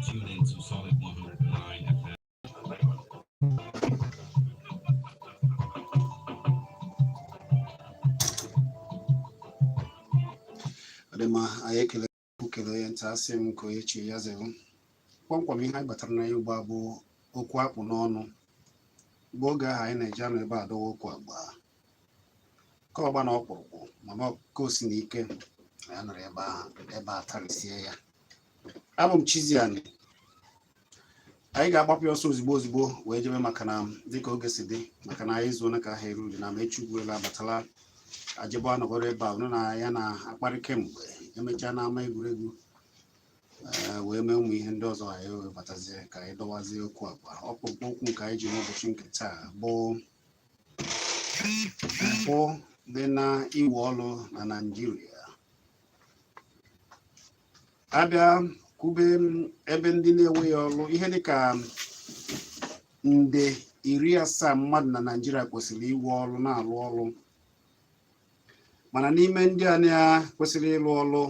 Tune in to Solid 109 FM. Ọ dị mma. Anyị ekele kele onye nta, asị m ka onye chi ya zere. Kpọmkwem ihe anyị batara na ya ugbu a bụ okwu akpụ n'ọnụ, bụ oge ahụ anyị na-eji anọ ebe a dọwa okwu agba ka ọgba na ọkpụrụkpụ, mana ka o si n'ike anyị nọrọ ebe a tarịsie ya. Abụ m Chiziani. Anyị ga-agbapụ ya ọsọ ozugbo ozugbo wee jebe, maka na dịka oge si dị, maka na anyị ezuona ka ha eruru na ma echugwuela abatala ajebe anọgoro ebe a unu na ya na-akparị kemgbe emechaa n'ama egwuregwu, wee mee ụmụ ihe ndị ọzọ. Anyị wee batazie ka anyị dọwazie okwu agba. Ọkpụkpụ okwu nke anyị ji n'ụbọchị nke taa bụ mpụ dị na iwe ọlụ na Naịjirịa. Abịa kwube ebe ndị na-enweghị ọlụ, ihe dịka nde 70 mmadụ na Naịjirịa kwesịrị iwe ọlụ na-alụ ọlụ, mana n'ime ndị a na-kwesịrị ịlụ ọlụ,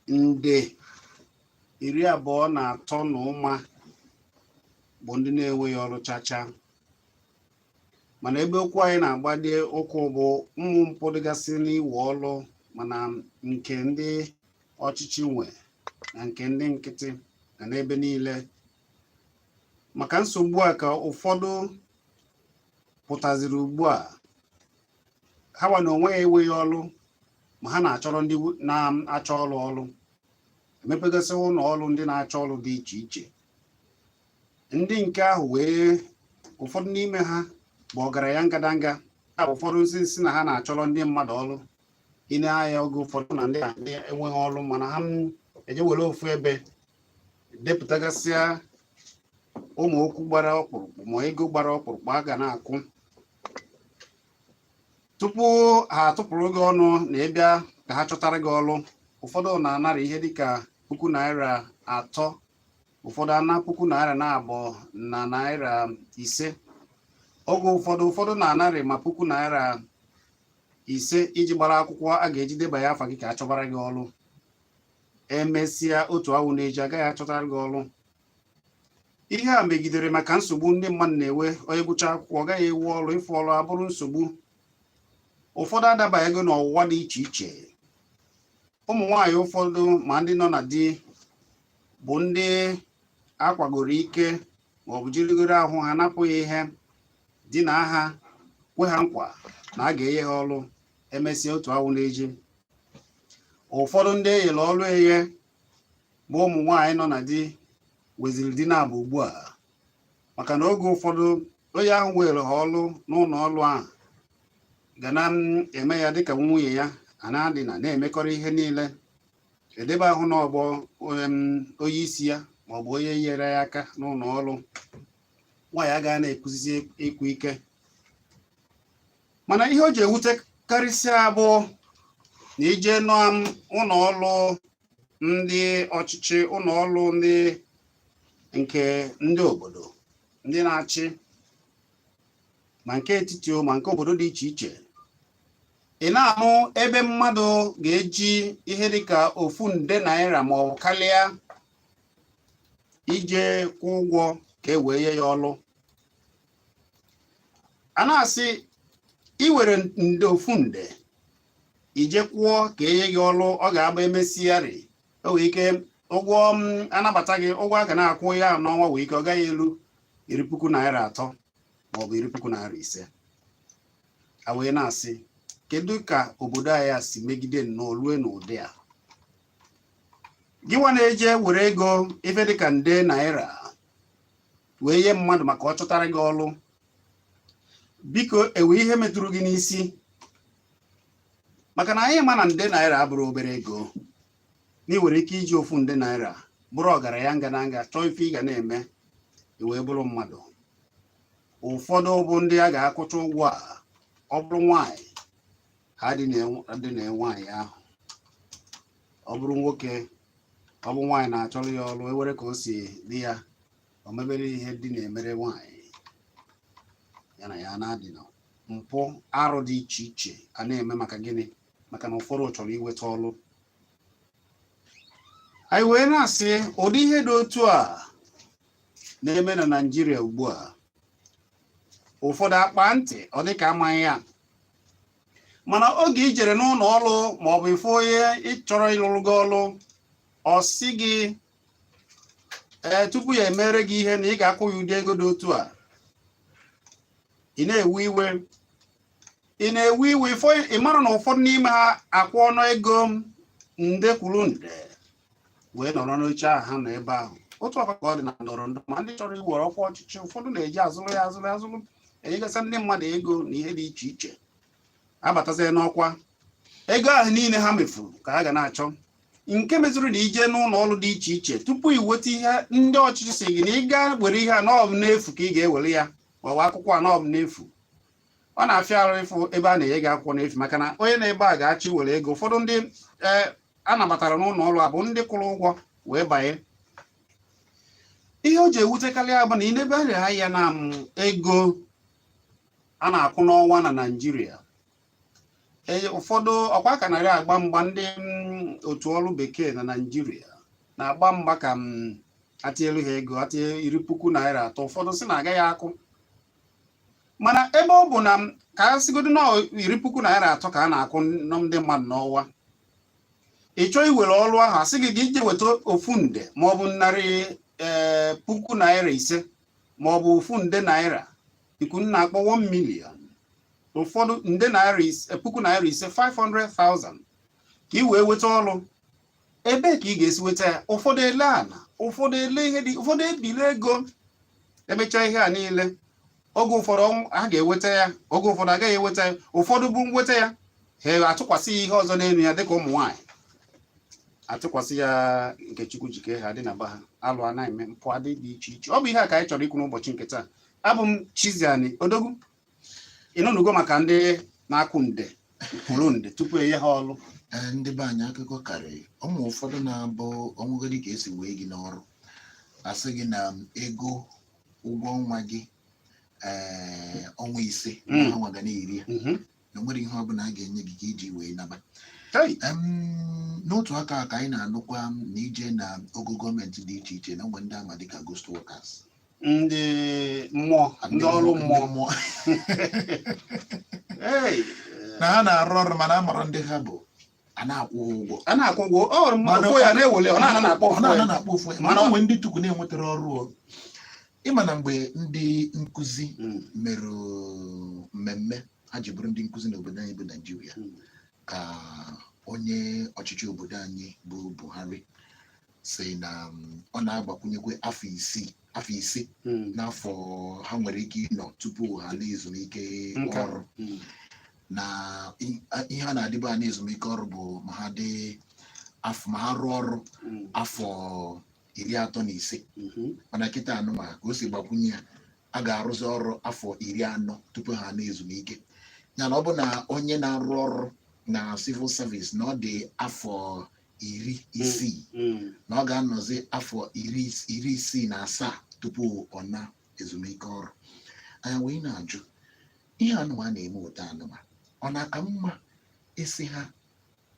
nde 23 na ụma bụ ndị na-enweghị ọrụ chacha. Mana ebe okwu anyị na-agbade ụkwụ bụ ụmụ mpụ dịgasị n'iwe ọlụ, mana nke ndị ọchịchị nwe na nke ndị nkịtị na n'ebe niile, maka nsogbu a ka ụfọdụ pụtaziri ugbu a. Ha nwa na onwe ya enweghị ọlụ, ma ha na-achọrọ ndị na-achọ ọlụ ọlụ, emepegasị ụlọ ọrụ ndị na-achọ ọlụ dị iche iche. Ndị nke ahụ wee ụfọdụ n'ime ha bụ ọgaranya ngadanga. Ụfọdụ nsị nsị na ha na-achọrọ ndị mmadụ ọrụ. Ine anya oge ụfọdụ na ndị enweghị ọrụ, mana ha eje were ofu ebe depụtagasịa ụmụ okwu gbara ọkpụrụkpụ ma ego gbara ọkpụrụkpụ a ga na-akwụ tupu ha atụpụrụ gị ọnụ na ịbịa ka ha chọtara gị ọrụ. Ụfọdụ na-anara ihe dịka ₦3,000, ụfọdụ ana ₦2,500. Oge ụfọdụ, ụfọdụ na-anarị ma ₦5,000 iji gbara akwụkwọ a ga-eji debanye afa gị ka a chọbara gị ọrụ. Emesịa, otu awụ na-eji agaghị achọtara gị ọrụ. Ihe a megidere maka nsogbu ndị mmadụ na-enwe. Onye gụcha akwụkwọ, ọ gaghị ewu ọrụ, ịfụ ọrụ abụrụ nsogbu. Ụfọdụ adabaghị n'ọwụwa dị iche iche. Ụmụ nwaanyị ụfọdụ, ma ndị nọ na di, bụ ndị akwagoro ike ma ọ bụ jirigoro ahụ ha napụghị ihe di na ha kwe ha nkwa na a ga-enye ha ọrụ. Emesịa, otu awụ na-eji ụfọdụ ndị enyere ọrụ eye bụ ụmụ nwaanyị nọ na di weziri di na-abụ ugbu a, maka na oge ụfọdụ onye ahụ were ha ọrụ n'ụlọ ọrụ ahụ ga na-eme ya dịka nwunye ya, a na-adị na na-emekọrọ ihe niile, edebe ahụ n'ọgbọ onye isi ya ma ọ bụ onye nyere ya aka n'ụlọ ọrụ. Nwaanyị agaghị na-ekuzizi ịkwụ ike. Mana ihe o ji ewute karịsịa bụ na ije n'ụlọ ọrụ ndị ọchịchị, ụlọ ọrụ ndị nke ndị obodo, ndị na-achị, ma nke etiti ma nke obodo dị iche iche, ị na-anụ ebe mmadụ ga-eji ihe dịka ₦1 nde ma ọ bụ karịa ije kwụ ụgwọ ka e wee nye ya ọlụ. A na-asị iwere nde 1 nde ije kwụọ ka enye gị ọlụ, ọ ga-agba emesịgharị, o nwere ike ụgwọ anabata gị, ụgwọ a ga na-akwụ ya n'ọnwa nwere ike ọ gaghị elu ₦30,000 maọbụ ₦50,000. A wee na-asị, kedu ka obodo anyị a si megide nnọọ rue n'ụdị a? Gịnwa na-eje were ego ife dịka nde naira wee nye mmadụ maka ọ chọtara gị ọlụ, biko, ewe ihe metụrụ gị n'isi, maka na anyị ma na nde naira abụrụ obere ego, na ị nwere ike iji ₦1 nde bụrụ ọgaranya nganga, chọọ ife ị ga na-eme, i wee bụrụ mmadụ. Ụfọdụ bụ ndị a ga-akwụcha ụgwọ a, ọ bụrụ nwaanyị, ha dị na nwaanyị ahụ. Ọ bụrụ nwoke, ọ bụ nwaanyị na-achọrọ ya ọrụ, ewere ka o si dị ya, o mebere ihe dị na-emere nwaanyị ya na ya na-adị na mpụ arụ dị iche iche a na-eme. Maka gịnị? Maka na ụfọdụ chọrọ iweta ọrụ. Anyị wee na-asị, ụdị ihe dị otu a na-eme na Naịjirịa ugbu a, ụfọdụ akpa ntị, ọ dị ka amaghị ya. Mana oge i jere n'ụlọ ọrụ maọbụ ife onye ị chọrọ ịlụrụ gị ọrụ, ọ sị gị ee, tupu ya emere gị ihe, na ị ga-akwụ ya ụdị ego dị otu a, ị na-ewe iwe, ị na-ewe iwe. Ị mara na ụfọdụ n'ime ha akwụ ọnụ ego nde kwuru nde wee nọrọ n'oche ahụ ha nọ ebe ahụ. Otu ọkwa ka ọ dị na ndọrọ ndọrọ, ma ndị chọrọ iwere ọkwa ọchịchị, ụfọdụ na-eji azụrụ ya, azụrụ azụrụ, enyegasị ndị mmadụ ego na ihe dị iche iche, abatazie n'ọkwa, ego ahụ niile ha mefuru ka ha ga na-achọ. Nke mezuru na ije n'ụlọ ọrụ dị iche iche, tupu ị weta ihe ndị ọchịchị si gị na ị gaa were ihe a n'ọbụ n'efu ka ị ga-ewere ya, maọbụ akwụkwọ a n'ọbụ n'efu, ọ na-afịa arụ ịfụ ebe a na-enye gị akwụkwọ n'efu, maka na onye na-ebe a ga-achọ iwere ego. Ụfọdụ ndị ee a nabatara n'ụlọ ọrụ a bụ ndị kwụrụ ụgwọ wee banye. Ihe o ji ewutekarị ya bụ na inebe anya na ego a na-akwụ n'ọnwa na Naịjirịa, ee, ụfọdụ ọkwa ka narị agba mgba. Ndị otu ọrụ bekee na Naịjirịa na-agba mgba ka m atinyelu ha ego, atinye ₦30,000, ụfọdụ sị na agaghị akwụ. Mana ebe ọ bụ na ka a sịgodo na ₦30,000 ka a na-akwụ ndị mmadụ n'ọnwa, ị chọọ iwere ọrụ ahụ, asị gị gị ije weta 1 nde maọbụ 500,000 maọbụ ₦1 nde, iku na-akpọ 1 million, ụfọdụ nde naira 500,000, 500,000, ka ị wee weta ọrụ. Ebee ka ị ga-esi weta ya? Ụfọdụ ele ana, ụfọdụ ele ihe dị, ụfọdụ ebili ego. Emechaa ihe a niile, oge ụfọdụ ha ga-eweta ya, oge ụfọdụ agaghị eweta ya. Ụfọdụ bụ nweta ya, ha atụkwasị ya ihe ọzọ n'elu ya, dịka ụmụ nwaanyị atụkwasị ya nke Chukwu jike ha dị na ba ha alụ, anaghị eme mpụ adị dị iche iche. Ọ bụ ihe a ka anyị chọrọ ikwu n'ụbọchị nke taa. Abụ m Chiziani Odogwu. Ịnụnugo maka ndị na-akwụ nde kwuru nde tupu enye ha ọrụ? Ee, ndị be anyị, akụkọ karịrị. Ụmụ ụfọdụ na-abụ ọnwụgodi ka esi wee gị n'ọrụ, asị gị na ego ụgwọ ọnwa gị, ee, ọnwa 5 ha nwa ga na-eri ya, na o nwere ihe ọbụla a ga-enye gị ka iji wee naba. Hey! N'otu aka ka anyị na-anụkwa na ije na ogo gọọmenti dị iche iche na onwe ndị ama dịka ghost workers. Ndị mmụọ, ndị ọrụ mmụọ. Mmụọ. Hey! Na ha na-arụ ọrụ, mana a mara ndị ha bụ, a na-akwụ ha ụgwọ. A na-akwụ ụgwọ ọ hụrụ ofu ya na-ewele, ọ na-ana na-akpọ ọ ofu na-ana ya. Na-akpọ ofu ya. Mana mana onwe ndị tuku na-enwetara ọrụ o. Ịma na mgbe ndị nkụzi mere mmemme ha ji bụrụ ndị nkụzi n'obodo anyị bụ Naijiria, ka onye ọchịchị obodo anyị bụ Buhari si na ọ na-agbakwunyekwe afọ 6, afọ 5 n'afọ ha nwere ike ịnọ tupu ha na ezumike Nka. ọrụ. Na ihe a na-adịba na ezumike ọrụ bụ ma ha dị afọ, ma ha rụọ ọrụ afọ 35. Mana kịta anụma ka o si gbakwunye ya, a ga-arụzi ọrụ afọ 40 tupu ha na ezumike ya. Na ọ bụ na onye na-arụ ọrụ na civil service na ọ dị afọ 60, na ọ ga-anọzi afọ 67 tupu ọ na ezumike ọrụ. Anyị wee na-ajụ, ihe anụma na-eme ụtọ anụma, ọ na-aka mma isi ha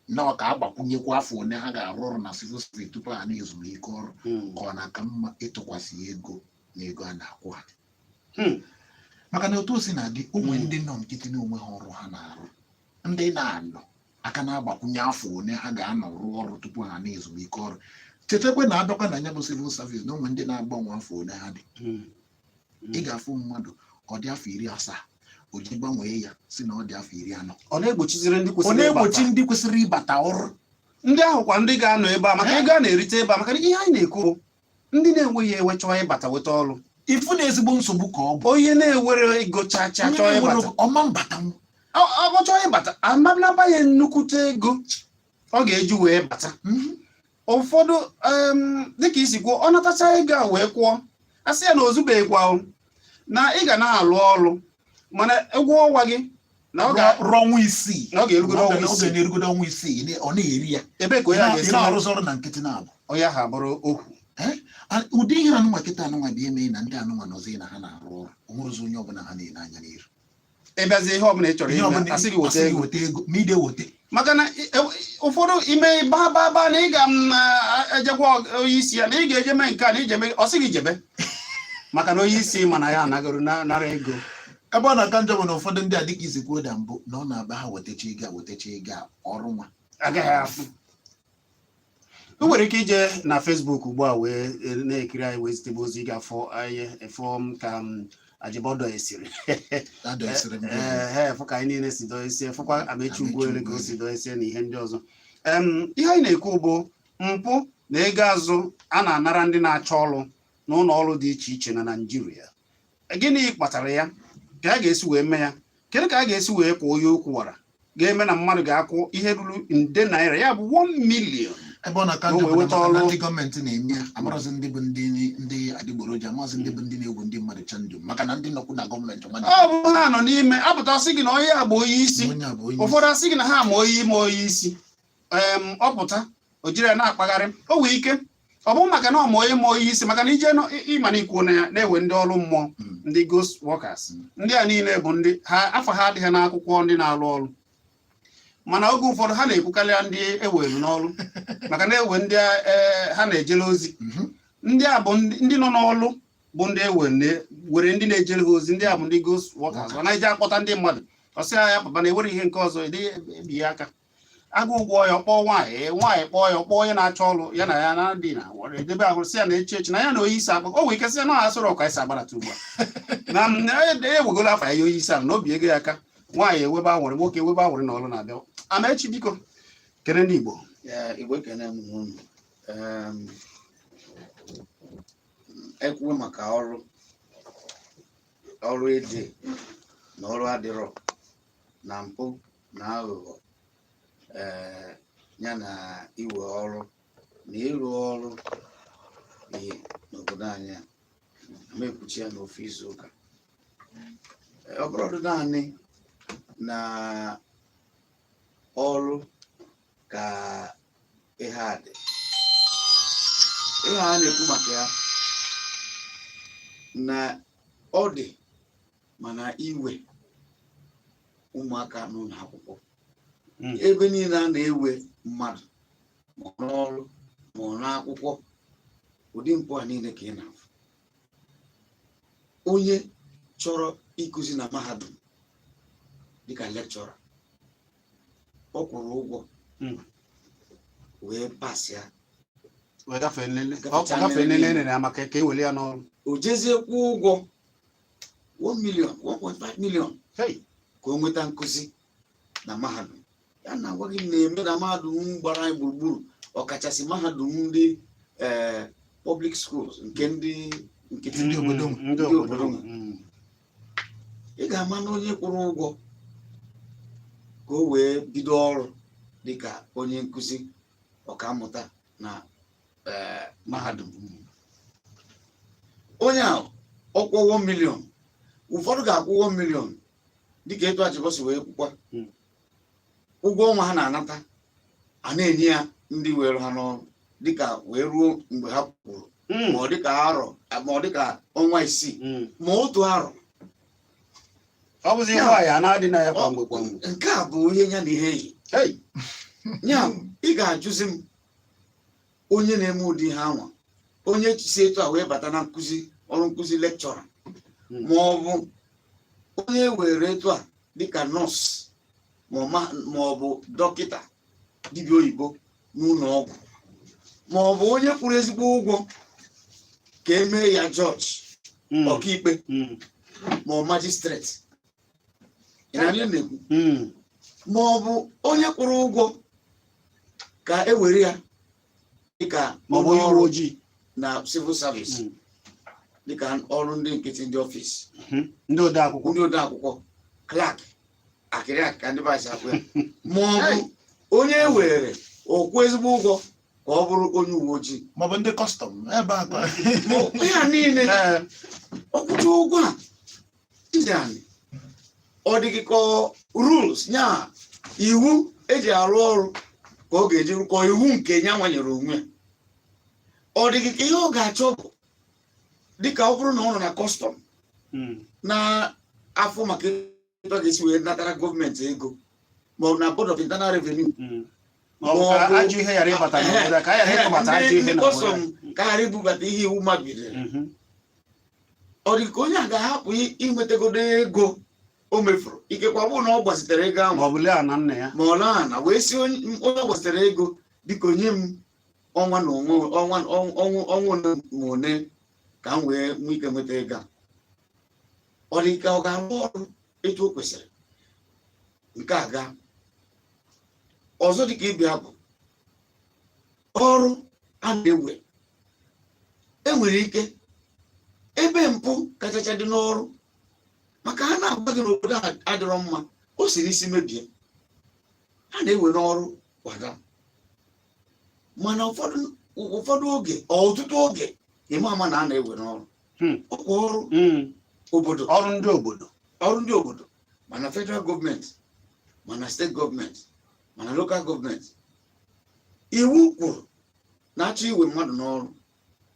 na ọ ka agbakwunyekwa afọ one ha ga-arụ ọrụ na civil service tupu ha na ezumike ọrụ, ka ọ na-aka mma ịtụkwasị ego na ego a na-akwụ ha? Maka na otu o si na-adị, onwe ndị nọ nkịtị n'onwe ha, ọrụ ha na-arụ, ndị na-anọ aka na-agbakwunye afọ one ha ga-anọ rụọ ọrụ tupu ha na ezumike ọrụ. Chetakwa na abịakwa na ya bụ civil service, na onwe ndị na-agbanwe afọ one ha dị. Ị ga-afụ mmadụ, ọ dị afọ 70, o ji gbanwee ya si na ọ dị afọ 40. Ọ na-egbochiziri ndị ọ kwesịrị na-egbochi ịbata. Ndị kwesịrị ịbata ọrụ. Ndị ahụ kwa, ndị ga-anọ ebe a maka ego a na-erite ebe a, maka na ihe anyị na-ekwu bụ ndị na-enweghị ewe chọọ ịbata weta ọrụ. Ifu na ezigbo nsogbu ka ọ bụ. Onye na-ewere ego chaa chaa Onye chọọ na-enwere ịbata, ọma mbatanwu. Ọ chọọ ịbata, amanaba ya nnukwute ego ọ ga-eji wee bata. Ụfọdụ, dịka isi kwuo, ọ natacha ego a wee kwụọ, a sị ya na ozubeghịkwa o, na ị ga na-alụ ọrụ, mana ụgwọ ọnwa gị na ọ ga rụọ ọnwa 6 na ọ ga-erugodo ọnwa Oge 6. na-erugodo ọnwa 6, ọ na-eri ya. Ebee ka onye a ị ga-esi na-arụzi ọrụ na nkịtị na-abụ. Onye ahụ abụrụ ohu. Ụdị ihe anụnwa kịta anụnwa bụ eme na ndị anụnwa nọzi na ha na-arụ ọrụ, onwerezi onye ọbụla ha na-ele anya n'iru. Ịbịazi, ihe ọbụla ị chọrọ Ihe ime, ọbụla asị gị weta asị gị ego. Weta ego, ma ide weta. Maka na ụfọdụ ime ba ba ba na ị ga m ejekwa onye isi ya na ị ga-eje mee nke a na ije mee, ọ sị gị jebe, maka na onye isi mana ya anagoro nara ego. Ebe ọ na-aka njọ bụ na ụfọdụ ndị a, dịka isi kwuo na mbụ, na ọ na-aba ha wetacha ego a, wetacha ego a, ọrụ nwa agaghị afụ. O nwere ike ije na Facebook ugbu a wee na-ekiri anyị, wee zitebe ozi. Ị ga-afọ anyị efọ m ka m Ajibọdọ esiri. Adọsịrị m. Ee, fụ ka anyị niile si doesie, fụkwa Amechi Amechi Ugwuele ka o Ugwuele. si doesie na ihe ndị ọzọ. Ihe anyị na-ekwu bụ mpụ na ego azụ a na-anara ndị na-achọ ọrụ n'ụlọ ọrụ dị iche iche na Naịjirịa. Gịnị kpatara ya? Ka a ga-esi wee mee ya? Kedu ka a ga-esi wee kwụọ onye okwu wara ga-eme na mmadụ ga-akwụ ihe ruru nde naira, ya bụ 1 million? Ebe ọ na-aka O njọ wee bụ na nweta maka na ọrụ. ndị gọọmenti na-eme ya, amarọzi ndị bụ ndị adịgboroja, amaghịzi ndị bụ ndị na-egwu ndị mmadụ chandum, maka na ndị nọkwu na gọọmenti nwa Ọ bụ ha nọ n'ime apụta sị gị na onye a bụ onye isi. Onye a bụ onye isi. Ụfọdụ asị gị na ha ma onye ime onye isi. Ọ pụta, o jiri ya na-akpagharị. O nwee ike ọ bụ maka na ọ ma onye ma onye isi, maka na ije ịma na ikwu na ya na-ewe ndị ọrụ mmụọ, ndị ghost workers. Ndị a niile bụ ndị ha afọ ha adịghị n'akwụkwọ ndị na-arụ ọrụ, mana oge ụfọdụ ha na-ekwukarịa ndị ewere n'ọrụ, maka na ewe ndị ha na-ejere ozi. Ndị a bụ ndị nọ n'ọrụ, bụ ndị ewe were ndị na-ejere ha ozi. Ndị a bụ ndị ghost workers. Ọ na-eji akpọta ndị mmadụ, ọ sị ya papa na ewere ihe nke ọzọ ede ebighi aka agụ ụgwọ ya, kpọọ nwaanyị, nwaanyị kpọọ ya, kpọọ onye na-achọ ọrụ ya na ya na dị na were edebe ahụ, sị ya na echi echi na ya na onye isi akpọ. O nwere ike sị ya na asụrụ ka esi agbarata ugbu a na ewegolo afa ya onye isi ahụ na obi ego ya aka. Nwaanyị ewebe anwụrị, nwoke ewebe anwụrị na ọrụ na-abịa. Amaechi, biko kene ndị Igbo. Ya, Igbo, ekene m unu. Ekwuwe maka ọrụ, ọrụ ede na ọrụ adịrọ na mpụ na aghụghọ, ya na iwe ọrụ na ịrụ ọrụ ihe n'obodo anyị a ama ekwuchi ya n'ofe izu ụka. Ọ bụrụ naanị na ọrụ ka ihe a dị, ihe a na-ekwu maka ya na ọ dị, mana iwe ụmụaka n'ụlọ akwụkwọ, ebe niile a na-ewe mmadụ, ma ọ n'ọrụ ma ọ n'akwụkwọ, ụdị mpụ a niile ka ị na-afụ. Onye chọrọ ịkụzi na mahadum dịka lecturer, ọ kwụrụ ụgwọ wee pasịa, wee gafee nlele, ọ Gafechaa gafee nlele nlele niile. nene ya maka ka e wele ya n'ọrụ. O jezie kwụọ ụgwọ 1 million, 1.5 million Hey! ka o nweta nkụzi na mahadum. Ya na-agwa gị na-eme na mahadum gbara anyị gburugburu, ọkachasị mahadum ndị public schools, nke ndị nkịtị. Ndị obodo nwe. Ndị Ndị obodo obodo nwe. nwe. Ị ga-ama na onye kwụrụ ụgwọ ka o wee bido ọrụ dịka onye nkụzi ọkammụta na mahadum, onye a ọkwụ 1 million, ụfọdụ ga-akwụ 1 million dịka etu Achịkọ si wee kwukwa. Ụgwọ ọnwa ha na-anata a na-enye ya ndị were ha n'ọrụ dịka wee ruo mgbe ha kwuru, ma ọ dịka arọ, ma ọ dịka ọnwa 6, ma otu arọ. Ọ bụzi nwaanyị a na-adị na ya kwa mgbe kwa mgbe. Nke a bụ ihe ya na ihe yi. Hey! Ya ị ga-ajụzi m, onye na-eme ụdị ihe anwa, onye si etu a wee bata na nkụzi, ọrụ nkụzi lecturer, ma ọ bụ onye were etu a dịka nọọsụ, ma ọ bụ dọkịta dibịa oyibo n'ụlọ ọgwụ, ma ọ bụ onye kwụrụ ezigbo ụgwọ ka emee ya jọji, ọkaikpe, ma ọ magistrate, ị na ihe m na-ekwu? Ma ọ bụ onye kwụrụ ụgwọ ka e were ya dịka Ma ọ bụ onye ọrụ uwe ojii na civil service, dịka ọrụ ndị nkịtị, ndị office, Ndị ode akwụkwọ. Ndị ode akwụkwọ, clerk, akịrị akị ka ndị be akpụ ya, ma ọ bụ onye e were okwu ezigbo ụgwọ ka ọ bụrụ onye uwe ojii, maọbụ ndị custom ebe a Ma ihe a niile, ọkwụcha ụgwọ a ndị anị, ọ dị gị ka rules nya iwu eji arụ ọrụ ka ọ ga-eji rụkọ iwu nke ya nwanyere onwe ya. Ọ dị gị ka ihe ọ ga-achọ bụ dịka ọ bụrụ na ọ nọ na custom na-afụ maka etu a ga-esi wee natara gọọmenti ego, ma ọ bụ na Board of Internal Revenue. Ma ọ bụ ka Ma ọ bụ- ajọ ihe ghara ịbata n'obodo a, ka a ghara ịtụbata ndị ajọ ihe ndị n'obodo a. custom ka ghara ibubata ihe iwu mabidere. Ọ dị ka onye a ga-ahapụ inwetagodo ego o mefuru, ikekwe ọ bụrụ na ọ gbazitere ego ahụ, ma ọ bụ lee na nna ya, ma ọ laa na wee sị onye onye ọ gbazitere ego, biko nye m ọnwa na onwe ọnwa ọnwa ọnwa one ma one ka m wee nwee ike nweta ego a. Ọ dị ka ọ ga-arụ ọrụ etu o kwesịrị. Nke a gaa ọzọ, dịka ịbịa bụ ọrụ a na-ewe, enwere ike ebe mpụ kachacha dị n'ọrụ, maka ha na-agwa gị n'obodo a adịrọ mma, o siri isi mebie, ha na-ewe n'ọrụ kwada. Mana ụfọdụ ụfọdụ oge, ọtụtụ oge, ịma ama na a na-ewe n'ọrụ ọkwa ọrụ obodo, ọrụ ndị obodo, ọrụ ndị obodo, mana federal gọọmenti, mana steeti gọọmenti, mana local gọọmenti. Iwu kwuru na-achọ iwe mmadụ n'ọrụ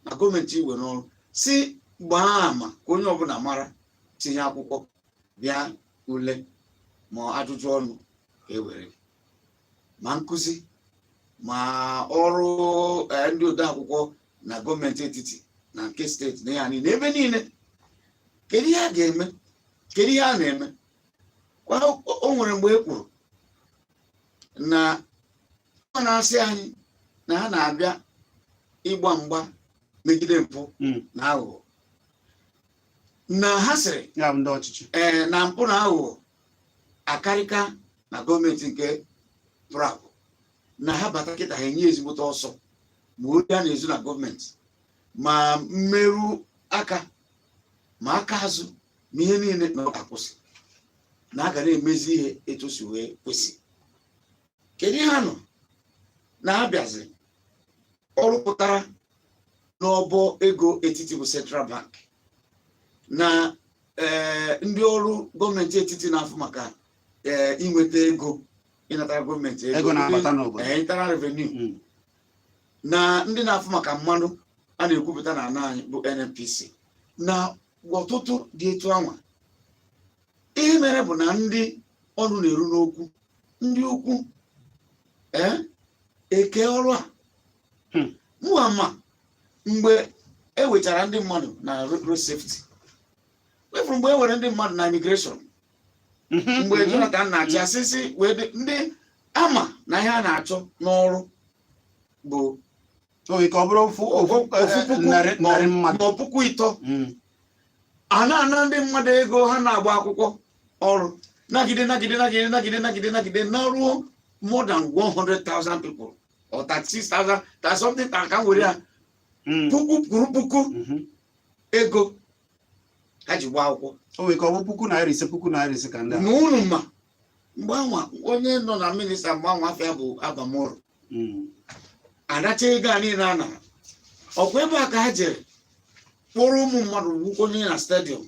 na gọọmenti, iwe n'ọrụ, si gbaa ama ka onye ọbụla mara, tinye akwụkwọ, bịa ule ma ajụjụ ọnụ ka e were gị. Ma nkụzi, ma ọrụ ndị ode akwụkwọ na gọọmenti etiti na nke steeti na ya niile, ebe niile. Kedu ihe a ga-eme? Kedu ihe a na-eme? Kwa o nwere mgbe e kwuru na ọ na-asị anyị na ha na-abịa ịgba mgba megide mpụ na aghụghọ, na ha sịrị ya bụ ndị ọchịchị, ee, na mpụ na aghụghọ akarịka na gọọmenti nke pụrụ apụ, na ha bata kịta, ha enye ezigbote ọsọ, ma ori a na-ezu na gọọmenti, ma mmerụ aka, ma aka azụ, ma ihe niile, na ọ ga-akwụsị, na a ga na-emezi ihe etu o si wee kwesị. Kedu ihe ha nọ na-abịazi? Ọrụ pụtara n'ọbọ ego etiti bụ Central Bank na ndị ọrụ gọọmenti etiti na-afụ maka inweta ego, ịnatara gọọmenti ego, ego na-abata n'obodo, internal revenue, na ndị na-afụ maka mmanụ a na-ekwupụta na ana anyị bụ NNPC, na ọtụtụ dị etu anwa. Ihe mere bụ na ndị ọrụ na-eru n'okwu, ndị ukwu eke ọrụ a. Mụama mgbe e wechara ndị mmadụ na road safety, wefuru mgbe e were ndị mmadụ na immigration, mgbe Jonathan na-achị, asịsị wee dị ndị ama na ihe a na-achọ n'ọrụ bụ O nwere ka ọ bụrụ ofu ofu ofu puku narị narị mmadụ ma ọ 30,000. A na-ana ndị mmadụ ego, ha na-agba akwụkwọ ọrụ, nagide, nagide, nagide, nagide, nagide, nagide, na ruo more than 100,000 people or 36,000 that something ka m were ya, puku kwuru puku ego ha ji gbaa akwụkwọ. O nwere ka ọ bụ ₦5,000, ₦5,000 ka ndị a Na unu ma mgbe anwa onye nọ na minista mgbe anwa, afọ ya bụ Abba Moro, anacha ego a niile a nara. Ọkwa ebe a ka ha jere kpọrọ ụmụ mmadụ wukonye na stadium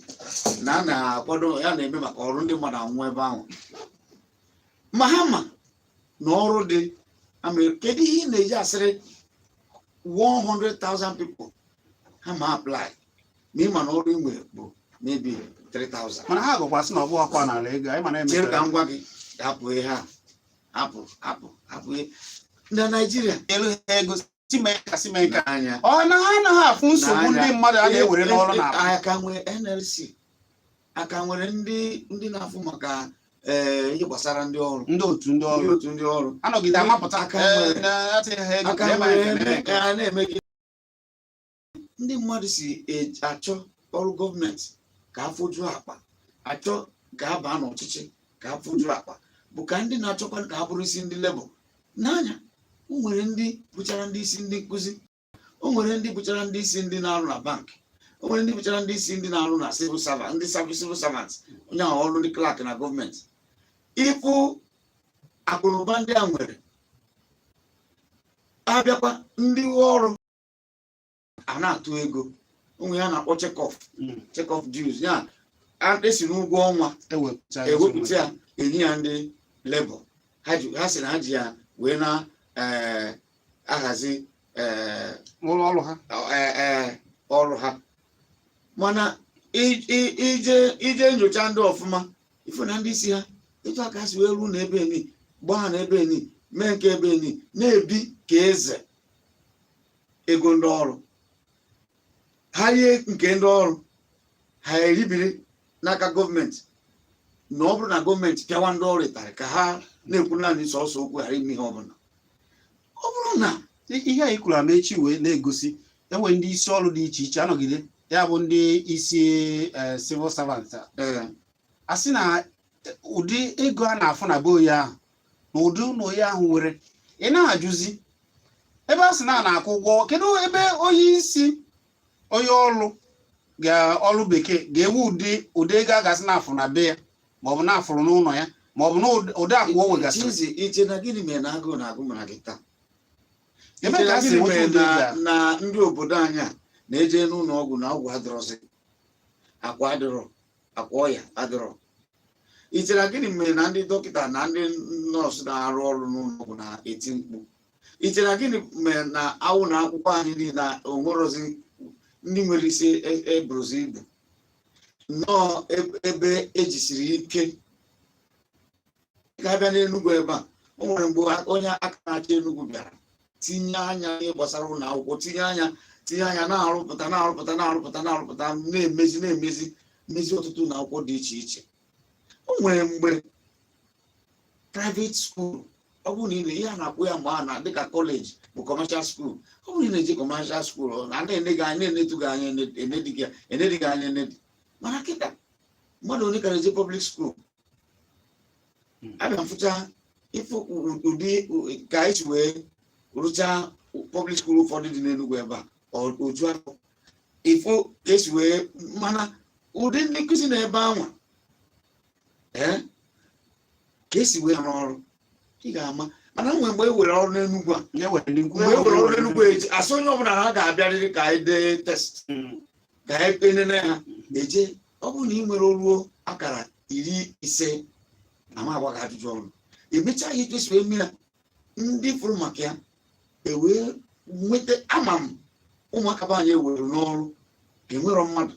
na a na-akwado ya na-eme maka ọrụ, ndị mmadụ anwụ ebe ahụ. Ma ha ma na ọrụ dị ama. Kedu ihe ị na-eji asịrị 100,000 people ha ma apply, ma ị ma na ọrụ ị nwere bụ maybe 3,000? Mana ha gụkwasị na ọ bụ ọkwa n'ala ego anyị mana Chere ka emechara m gwa gị, hapụ ihe a, hapụ, hapụ, hapụ ihe na Naịjirịa. Elu ha ego si mee ka si mee ka n'anya ọ na ha anaghị afụ nsogbu ndị mmadụ a na-ewere n'ọrụ na Aka nwere NLC, aka nwere ndị na-afụ maka ihe gbasara ndị ọrụ, ndị otu ndị ndị ọrụ otu ndị ọrụ. Anọgide amapụta Aka nwere na-atịghị ha ego aka na-eme nwere nke na-eme nke. A na-eme gị ndị mmadụ si achọ ọrụ gọọmenti ka afọ juo akpa, achọ ka a baa n'ọchịchị ka afọ juo akpa, bụ ka ndị na-achọkwa ka ha bụrụ isi ndị Labour n'anya. O nwere ndị bụchara ndị isi ndị nkụzi, o nwere ndị bụchara ndị isi ndị na-arụ na bank, o nwere ndị bụchara ndị isi ndị na-arụ na civil servant, ndị civil servants, onye ahụ ọrụ ndị clerk na gọọmenti. Ịfụ akụnụba ndị a nwere, abịakwa ndị ọrụ a na-atụ ego onwe ya na-akpọ check-off, check-off dues ya esi n'ụgwọ ọnwa ewepụta ewepụta ya, enye ya ndị Labour. Ha ji, ha sị na ha ji ya wee na ahazi ụlọ ọrụ ha, ọrụ ha. Mana ije nyocha ndị ọfụma, ifu na ndị isi ha etu aka si wee ruo na ebe eni gbaa ha na ebe eni. Mee nke ebe enyi na-ebi ka eze. Ego ndị ọrụ ha rie nke ndị ọrụ ha eribiri n'aka gọọmenti, na ọ bụrụ na gọọmenti pịawa ndị ọrụ ịtarị ka ha na-ekwu naanị sọsọ okwu, ghara ime ihe ọbụla, ọ bụrụ na Ihe anyị kwuru ama echi wee na-egosi enwe ndị isi ọrụ dị iche iche anọgide ya bụ ndị isi civil servant a. A sị na ụdị ego a na-afụ na be onye ahụ na ụdị ụlọ onye ahụ nwere, ị na-ajụzi ebe a sị na a na-akwụ ụgwọ, kedu ebe onye isi onye ọrụ ga ọrụ bekee ga-enwe ụdị ego a ga-asị na-afụ na be ya, maọbụ na-afụrụ n'ụlọ ya, maọbụ na ụdị akụ o nwegasịrị? Chizi, iche na gịnị mere na agụụ na-agụ mara gị taa? Ebe Iche ka na a si gịnị enweta mere ụdị na ego a? Na ndị obodo anyị a na-eje n'ụlọ ọgwụ na ọgwụ adịrọzi, akwa adịrọ, akwa ọya adịrọ? Iche na gịnị mere na ndị dọkịta na ndị nọọsụ na-arụ ọrụ n'ụlọ ọgwụ na-eti mkpu? Iche na gịnị mere na awụ na akwụkwọ anyị niile onwerozi ndị nwere isi eburozi ibu nnọọ ebe ejisiri ike ka abịa n'Enugwu ebe a? O nwere mgbe onye aka na-achị Enugwu bịara tinye anya n'ihe gbasara ụlọ akwụkwọ, tinye anya na-arụpụta, na-arụpụta, na-arụpụta, na-arụpụta, na-emezi, na-emezi, mezi ọtụtụ ụlọ akwụkwọ dị iche iche. O nwere mgbe private school, ọ bụrụ na ị na ihe a na-akpụ ya mgbe a na dịka kọleji bụ commercial school, ọ bụrụ na ị na-eje commercial school, ọ na na-ene gị anya, na-enetu gị anya, enedi gị, enedi gị anya enedi. Mana kịta, mmadụ onye ka na-eje public school? Abịa mfụcha ịfụ ụdị ka anyị si wee rụchaa public school ụfọdụ dị n'Enugwu ebe a, oju afọ ịfụ ka esi wee, mana ụdị ndị nkụzi na ebe anwa ee ka esi wee arụ ọrụ, ị ga-ama. Mana nwee mgbe e were ọrụ n'Enugwu a, E nwere ndị nkwu. Mgbe e were ọrụ n'Enugwu, eji asị onye ọbụla na ha ga-abịarịrị ka anyị dee test, ka anyị enene ha eje. Ọ bụrụ na ị nwere oruo akara 50, ama agwa gị ajụjụ ọnụ. Emechaa ya, esi wee mee ya, ndị fụrụ maka ya ewee nweta. Ama m ụmụaka be anyị ewere n'ọrụ enwero mmadụ,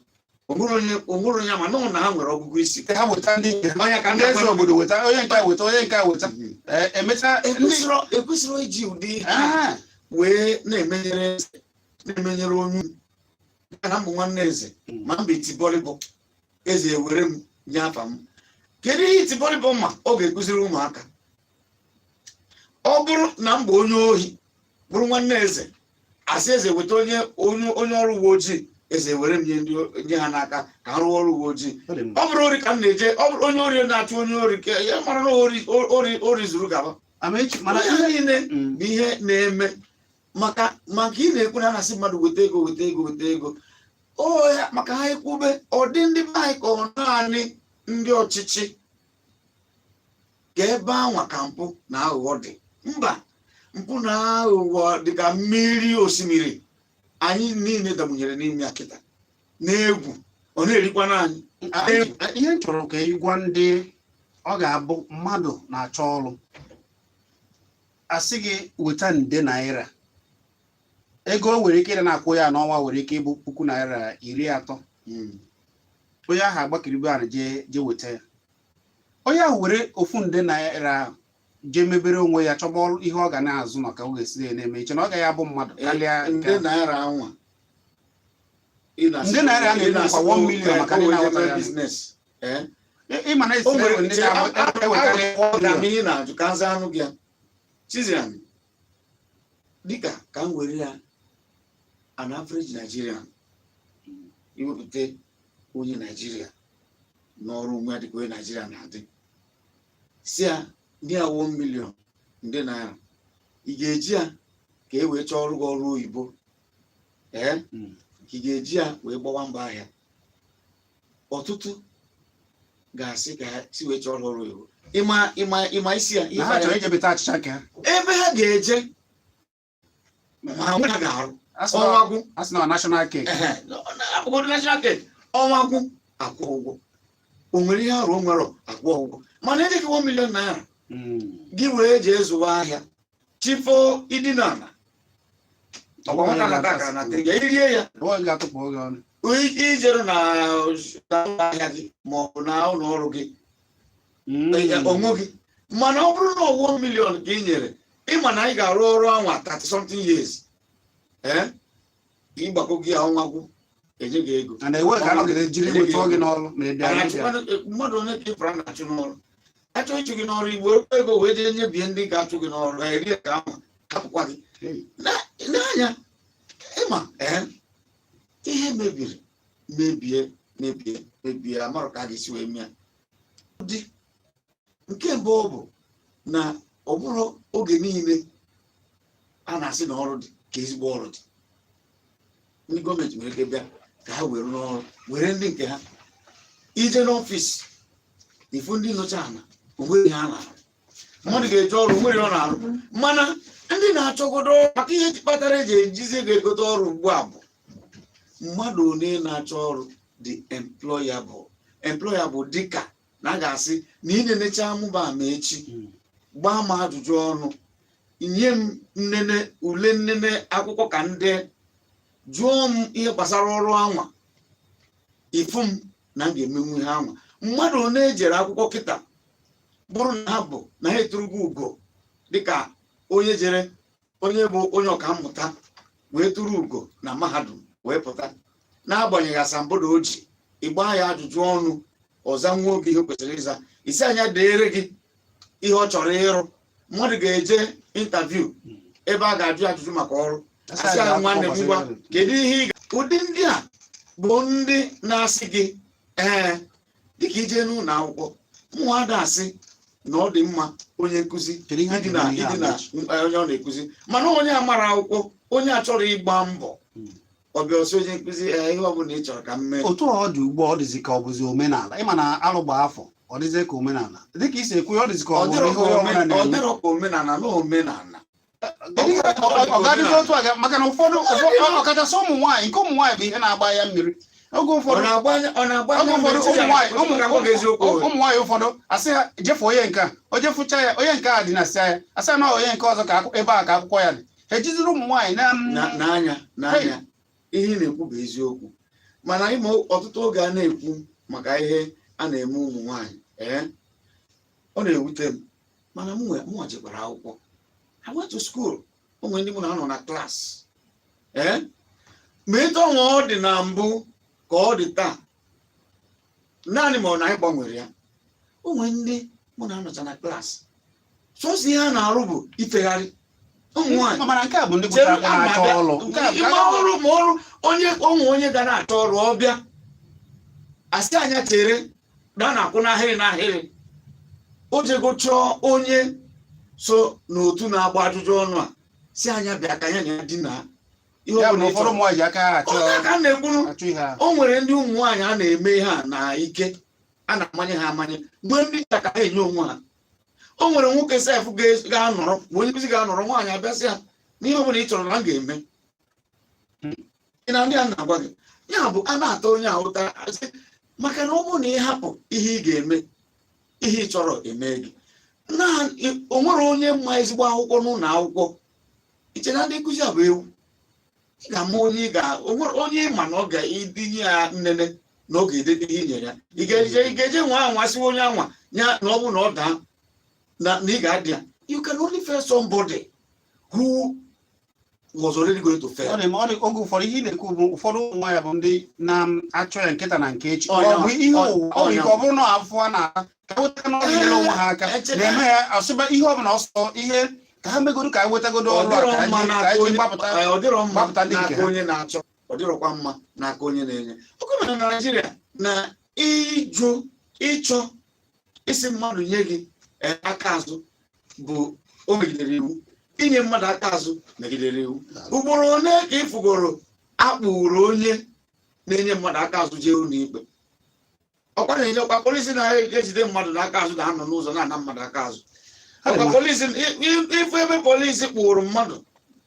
onwere onye ama nọ na ha nwere ọgụgụ isi. Ha weta ndị nke ha. Onye ka Ndị eze obodo weta, onye nke a weta, onye nke a weta. Ee, emechaa ndị Ekwesịrọ iji ụdị ha wee na-emenyere eze, na-emenyere onye ukwu. Na mbụ nwanne eze ma mba itibọlịbọ eze ewere m nye afa m. Kedu ihe itibọlịbọ ma ọ ga-ekụziri ụmụaka? Ọ bụrụ na m bụ onye ohi bụrụ nwanne eze, asị eze weta onye ọrụ uwe ojii, eze were m nye ndị nye ha n'aka ka ha rụọ ọrụ uwe ojii. Ọ dị mma. Ọ bụrụ ori ka m na-eje, ọ bụrụ onye ori na-achụ onye ori ka ya mara na ori zuru gaba. Amaechi, Mana mana ihe niile bụ ihe na-eme maka ị na-ekwu na a na-asị mmadụ weta ego, weta ego, weta ego o ya, maka ha ekwube ọ dị ndị be anyị ka ọ naanị ndị ọchịchị ka ebe anwa ka mpụ na aghụghọ dị. Mba, mpụ na aghụghọ dị ka mmiri osimiri anyị niile dagbụnyere n'ime ya kịta na-egwu, ọ na-erikwana anyị. Ihe m chọrọ ka ị gwa ndị ọ ga-abụ mmadụ na-achọ ọrụ, asị gị weta nde naira, ego o nwere ike ịdị na-akwụ ya n'ọnwa nwere ike ịbụ ₦30,000. Onye ahụ agbakiribe ahụ jee weta ya, onye ahụ were ₦1 nde ahụ jee mebere onwe ya, chọba ọrụ ihe ọ ga na-azụ maka ọ ga-esi na-eme iche na ọ gaghị abụ mmadụ karịa nke Nde ahụ. naira anwa ị na-asị- Nde naira a ị na-ekwu na-asị kwa 1 million maka ndị ka o wee na-aghọta jee ya. business. Ị ma na esi O nwere na-ewe ndị na-ewekarị Ọ ga ihe na-ajụ ka nza anụ gị ya. Chizian, dịka ka m were ya, an average Nigerian, iwepụta onye Naijiria n'ọrụ onwe ya dịka onye Naijiria na-adị, si ya ndị a 1 million nde naira, ị ga-eji ya ka e wee chọọ ọrụ gị ọrụ oyibo, ee, ka ị ga-eji ya wee gbawa mbọ ahịa? Ọtụtụ ga-asị ka ha si wee chọọ ọrụ oyibo. Ịma isi ya ihe Na ha chọrọ ije beta achịcha nke ha. Ebe ha ga-eje ma ha nwe ha ga-arụ A sị na ọnwa gwụ. A sị na ọ national cake. Ehe, abụgodo national cake, ọnwa gwụ, akwụ ụgwọ. O nwere ihe arụ, o nwere akwụ ụgwọ, mana enye gị 1 million naira gị wee jee zụwa ahịa chifo idina ala. Ọgwa nwata nata akara na te ya irie ya. Onwe ga-atụpụ oge ọnụ. Ijere na na ahịa gị ma ọ bụ na ụlọ ọrụ gị onwe gị. Mana ọ bụrụ na 1 million ka ị nyere Ịma na anyị ga-arụ ọrụ anwa 30 something years, ee, ịgbakọ gị ọnwa gwụ, enye gị ego. Na na-ewe ka anọgide jiri Enye gị wetụọ gị ego. n'ọrụ ma ị bịa A ịbịa. na-achụkwanụ mmadụ onye ka ịfụra na-achụ n'ọrụ, achọ ịchụ gị n'ọrụ, igbo ego wee jee nyebie ndị ga-achụ gị n'ọrụ, ha erie ka ahụ hapụkwa gị. N'anya ịma, ee, ihe mebiri mebie mebie mebie, amarọ ka a ga-esi wee mịa dị. Nke mbụ ọ bụ na ọ bụrụ oge niile a na-asị na ọrụ dị ka ezigbo ọrụ dị, ndị gọọmenti nwere ike bịa ka ha were n'ọrụ, were ndị nke ha ije n'ọfịs, ifu ndị nọcha ana onweghị ihe a na-arụ. Mmadụ ga-eje ọrụ, onwere ọ na-arụ, mana ndị na-achọgodo ọrụ, maka ihe kpatara eji ejizi ego egote ọrụ ugbu a bụ mmadụ one na-achọ ọrụ dị employable. Employable dịka na a ga-asị na ị na-enecha mụba ama echi, gbaa m ajụjụ ọnụ, nye m nnene ule, nnene akwụkwọ ka ndị jụọ m ihe gbasara ọrụ anwa, ifu m na m ga-emenwu ihe anwa. Mmadụ one ejere akwụkwọ kịta bụrụ na ha bụ na ha eturugo ugo, dịka onye jere, onye bụ onye ọkammụta wee tụrụ ugo na mahadum wee pụta, n'agbanyeghị asambodo o ji, ịgba ya ajụjụ ọnụ, ọza nwa oge ihe o kwesịrị ịza, isi anya deere gị ihe ọ chọrọ ịrụ. Mmadụ ga-eje interview ebe a ga-ajụ ajụjụ maka ọrụ, asị ya, "Nwanne m, ngwa, kedu ihe ị ga..." Ụdị ndị a bụ ndị na-asị gị ee, dịka ije n'ụlọ akwụkwọ, mụnwa ada asị na ọ dị mma onye nkụzi Kedu ihe a ịdị na ga-eme ihe a ịdị na echi? Onye ọ na-ekuzi, mana onye amara akwụkwọ, onye achọrọ ịgba mbọ, ọbịa ọsọ onye nkụzi, ee, ihe ọbụla ị chọrọ ka m mee. Otu ọ dị ugbu a, ọ dịzị ka ọ bụzi omenala. Ịma na alụ gba afọ, ọ dịzị ka omenala, dịka isi ekwu ya, ọ dịzị ka ọ Ọ bụ dịrọ ihe ka onye ọbụla ọ na-eme. dịrọ ka omenala na omenala. Ọ ga-adịzi otu a maka na ụfọdụ, ọkachasị ụmụ nwaanyị, nke ụmụ nwaanyị bụ ihe na-agba ya mmiri oge Ọ ụfọdụ. na-agba anya- ọ na-agba Oge anya ụfọdụ mmiri. ụmụ nwaanyị ụmụ Ka m gwa gị eziokwu. ụmụ nwaanyị ụfọdụ asị ha jefu onye nke a, o jefucha ya, onye nke a dị na sịa ya, asị ya na onye nke ọzọ ka ebe a ka akwụkwọ ya dị. Ha ejiziri ụmụ nwaanyị na N'anya n'anya, ihe ị na-ekwu bụ eziokwu, mana ịma ọtụtụ oge a na-ekwu maka ihe a na-eme ụmụ nwaanyị, ee, ọ na-ewute m, mana m mụnwa jekwara akwụkwọ. I went to school. O nwere ndị mụ na ha nọ na klaasị, ee, ma etu ọnwa ọ dị na mbụ ka ọ dị taa, naanị ma ọ na anyị gbanwere ya. O nwere ndị mụ na ha nọcha na klaasị, sọsọ ihe a na-arụ bụ ifegharị ụmụ nwaanyị. Mana nke a bụ ndị gụchara akwụkwọ na-achọ ọrụ. Nke a bụ Ịma ọrụ, ma ọrụ onye onwe onye ga na-achọ ọrụ, ọbịa asị anya chere na a na-akwụ n'ahịrị n'ahịrị, o jego chọọ onye so n'otu na-agba ajụjụ ọnụ a, si anya bịa ka ya na ya dina ihe Ya bụ ọbụla na ị ụfọdụ chọrọ. ụmụ nwaanyị ji aka ha achọ Onye aka m na-ekwuru. Achọ ihe a. O nwere ndị ụmụ nwaanyị a na-eme ihe a na ike, a na-amanye ha amanye, mgbe ndị nta ka ha enye onwe ha. O nwere nwoke sef ga-anọrọ, ma onye nkụzi ga-anọrọ, nwaanyị abịasị ya n'ihe ọbụla ị chọrọ na m ga-eme. Ị na ndị a na-agwa gị ya bụ a na-ata onye a ụta, asị maka na ọ bụrụ na ị hapụ ihe ị ga-eme, ihe ị chọrọ eme gị na o nwere onye mma ezigbo akwụkwọ n'ụlọ akwụkwọ iche na ndị nkụzi a bụ ewu. Ị ga-ama onye ị ga o nwere onye ị ma na ọ ga-edinye ya nnene na ọ ga-edete ihe i nyere ya. Ị ga-eje nwa anwa sịwa onye anwa ya na ọ bụ na ọ daa na ị ga-adị ya. You can only fail somebody who was already going to fail. Ọ dị ọ dị oge ụfọdụ ihe ị na-ekwu bụ ụfọdụ ụmụ nwaanyị bụ ndị na-achọ ya nkịta na nke echi. Ọnya. Ọ bụ ihe ụwa ọ bụ Ọnya. ike ọ bụrụ na afọ a na-ata ka weta n'ọrụ nyere onwe ha aka na-eme ya, asịba ihe ọbụla ọsọ ihe ka ha megodo ka wetagodo Ọ ọrụ a dịrọ ka mma anyị ka n'aka anyị onye gbapụta ọ dịrọ mma gbapụta ndị nke n'aka ha. Onye na-achọ, ọ dịrọkwa mma n'aka onye na-enye. Oge mere na Naịjirịa na ịjụ ịchọ isi mmadụ nye gị aka azụ bụ o megidere iwu. Inye mmadụ aka azụ megidere iwu. Ugboro one ka ị fugoro akpụrụ onye na-enye mmadụ aka azụ jee ụlọ ikpe? Ọkwa na-enye ọkwa polisi na-ejide mmadụ n'aka azụ na-anọ n'ụzọ na-ana mmadụ aka azụ. Ọkwa polisi ịfụ ebe polisi kpụrụ mmadụ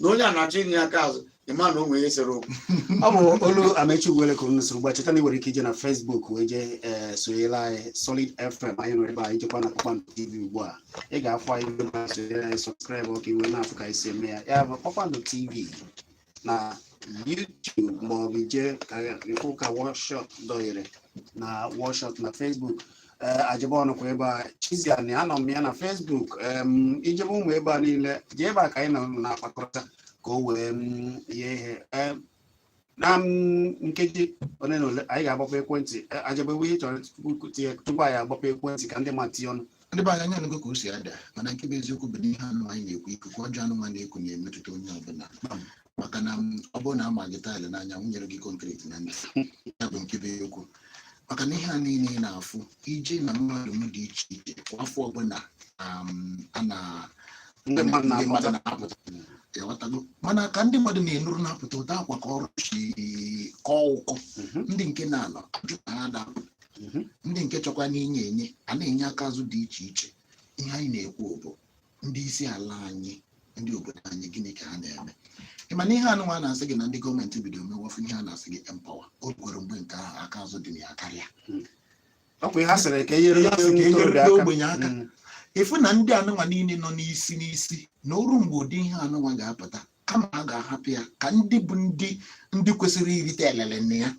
na onye a na-achọ inye aka azụ, ịma na o nwere ihe sere okwu. Ọ bụ olu Amechi Ugwuele ka unu soro. Cheta na ị nwere ike ije na Facebook wee jee, ee, sonyere anyị, Solid FM. Anyị nwere ebe anyị jekwa na Kpakpando TV ugbu a. Ị ga-afụ anyị ebe a, sonyere anyị, subscribe ka ị wee na-afụ ka anyị si eme ya. Ya bụ Kpakpando TV na YouTube, ma ọ bụ jee ka ịfụ ka Workshop dọnyere na Workshop na Facebook. Ee, Ajịbọnụ kwa ebe a, Chiziani anọ m ya na Facebook. Ijebe ụmụ ebe a niile, jee ebe a ka anyị nọ na-akpakọrịta ka o wee yie ihe. Ee, na nkeji ole na ole anyị ga-agbapụ ekwentị. Ee, Ajebe, ihe ị chọrọ tupu tinye, tupu anyị agbapụ ekwentị ka ndị mmadụ tinye ọnụ. Ndị be anyị, anya anụgo ka o si ada, mana nke bụ eziokwu bụ na ihe anụ anyị na-ekwu, ikuku ọjọọ anụnwa na-eku na-emetụta onye ọbụla, maka na ọ bụrụ na ama gị taịlụ n'anya, nwunyere gị concrete na ntị. Ya bụ nke bụ eziokwu, maka na ihe a niile ị na-afụ ije na mahadum dị iche iche kwa afọ ọbụla, a na ndị mmadụ ndị mmadụ na-apụta. Na-apụta, ịghọtago? Mana ka ndị mmadụ na-enuru na-apụta, ụda akwa ka ọrụ si kọọ ụkọ. Ndị nke na-anọ ajụ ka ha da, ndị nke chọkwa n'inye enye a na-enye aka azụ dị iche iche. Ihe anyị na-ekwu bụ ndị isi ala anyị, ndị obodo anyị, gịnị ka ha na-eme? Ị ma na ihe anụnwa a na-asị gị na ndị gọọmenti bido mewafụ ihe a na-asị gị N-Power, o rukwere mgbe nke ahụ aka azụ dị na ya karịa. Ọ bụ ihe a sịrị ka e nyere Ihe a sị ka ndị e nyere ntorobịa ndị aka. ogbenye aka. Ịfụ na ndị anụnwa niile nọ n'isi n'isi na oru mgbe ụdị ihe anụnwa ga-apụta, kama a ga-ahapụ ya ka ndị bụ ndị kwesịrị irite elele na ya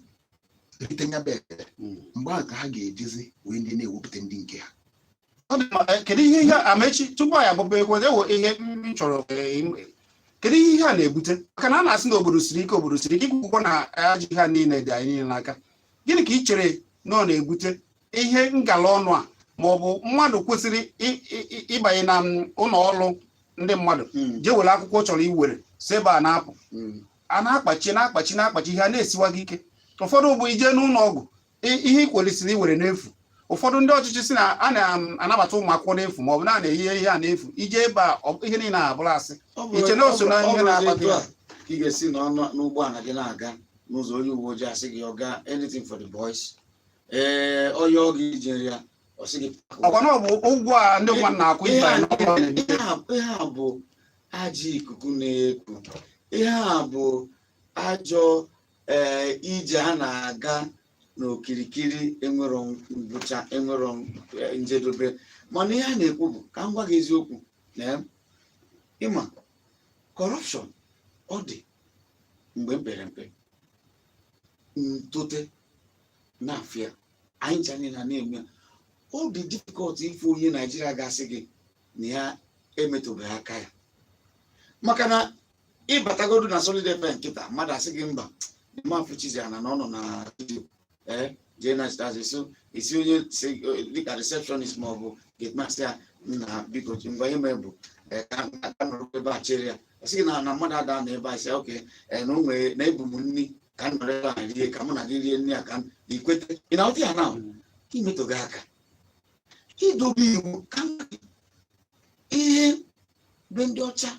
rite nya bụ elele, mgbe ahụ ka ha ga-ejezi wee ndị na-ewepụta ndị nke ha. Ọ dị mma. Kedu ihe Amechi, tupu anyị agbapụ ekwentị, ewo ihe m chọrọ, kedu ihe a na-ebute? Maka na a na-asị na obodo siri ike, obodo siri ike, ikwukwo na ajọ ihe a niile dị anyị niile n'aka. Gịnị ka ị chere na ọ na-ebute ihe ngala ọnụ a, ma ọ bụ mmadụ kwesịrị ịbanye na ụlọ ọrụ ndị mmadụ, jee were akwụkwọ chọrọ iwere si ebe a na-apụ, a na-akpachi na-akpachi na-akpachi, ihe a na-esiwa gị ike? Ụfọdụ bụ ije n'ụlọ ọgwụ, ihe ị kwesịrị iwere n'efu. Ụfọdụ ndị ọchịchị si na a na-anabata ụmụ akwụkwọ n'efu, ma ọ bụ na a na-eyi ihe a n'efu. Ije ebe a, ihe niile abụrụ asị. Iche na o so na ọ ihe bụrụ na-akpata etu ya? a ka ị ga-esi n'ọnụ n'ụgbọala gị na-aga n'ụzọ, onye uwe ojii asị gị, "Ọga, anything for the boys?" Ee, ọyọ gị ijere ya, ọ sị gị Ọkwa na ọ bụ ụgwọ a ndị mmadụ na-akwụ Ihe ịbanye a n'ọrụ a na-ebute. Ihe a bụ ajọ ikuku na-eku. Ihe a bụ ajọ ee ije a na-aga n'okirikiri, enwero ngwụcha, enwero njedebe. Mana ihe a na-ekwu bụ ka m gwa gị eziokwu na ịma corruption ọ dị mgbe m pere mpe ntote na-afịa anyị ncha niile na-eme ya. Ọ dị difficult ife onye Naijiria ga-asị gị na ya emetụbeghị aka ya, maka na ịbatagodu na Solid FM nkịta, mmadụ asị gị mba, mafụ Chiziana na ọ nọ na studio. Ee, jee na esi esi onye si dịka receptionist ma ọ bụ gateman, sị ya, "Nna, biko, ngwa, ihe mere bụ ka ka nọrọ ebe a chere ya." Ọ sị gị na mmadụ ada na ebe a, sị oke na o nwere na ebu m nri ka m nọrọ ebe a rie, ka mụ na gị rie nri a, ka m ikwete. Ị na-aghọta ya? Na imetụghị aka idobe iwu ka m ihe be ndị ọcha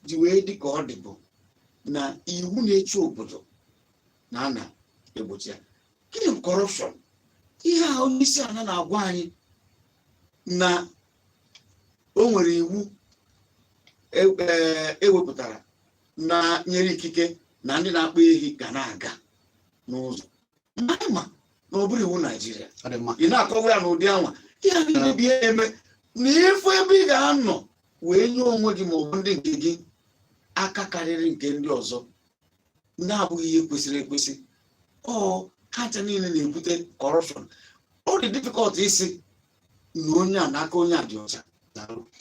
ji wee dị ka ọ dị bụ na iwu na-eche obodo na a na-egbochi ya. Gịnị bụ corruption? Ihe a onye isi ala na-agwa anyị na o nwere iwu ewepụtara na nyere ikike na ndị na-akpa ehi ga na-aga n'ụzọ. Ma anyị ma na ọ bụrụ iwu Naijiria. Ọ dị mma. Ị na-akọwa ya n'ụdị anwa, ihe niile bụ ihe eme na ịfụ ebe ị ga-anọ wee nye onwe gị ma ọ bụ ndị nke gị aka karịrị nke ndị ọzọ na-abụghị ihe kwesịrị ekwesị. Ọ ha ncha niile na-ebute corruption. Ọ dị difficult isi na onye a n'aka onye a dị ọcha,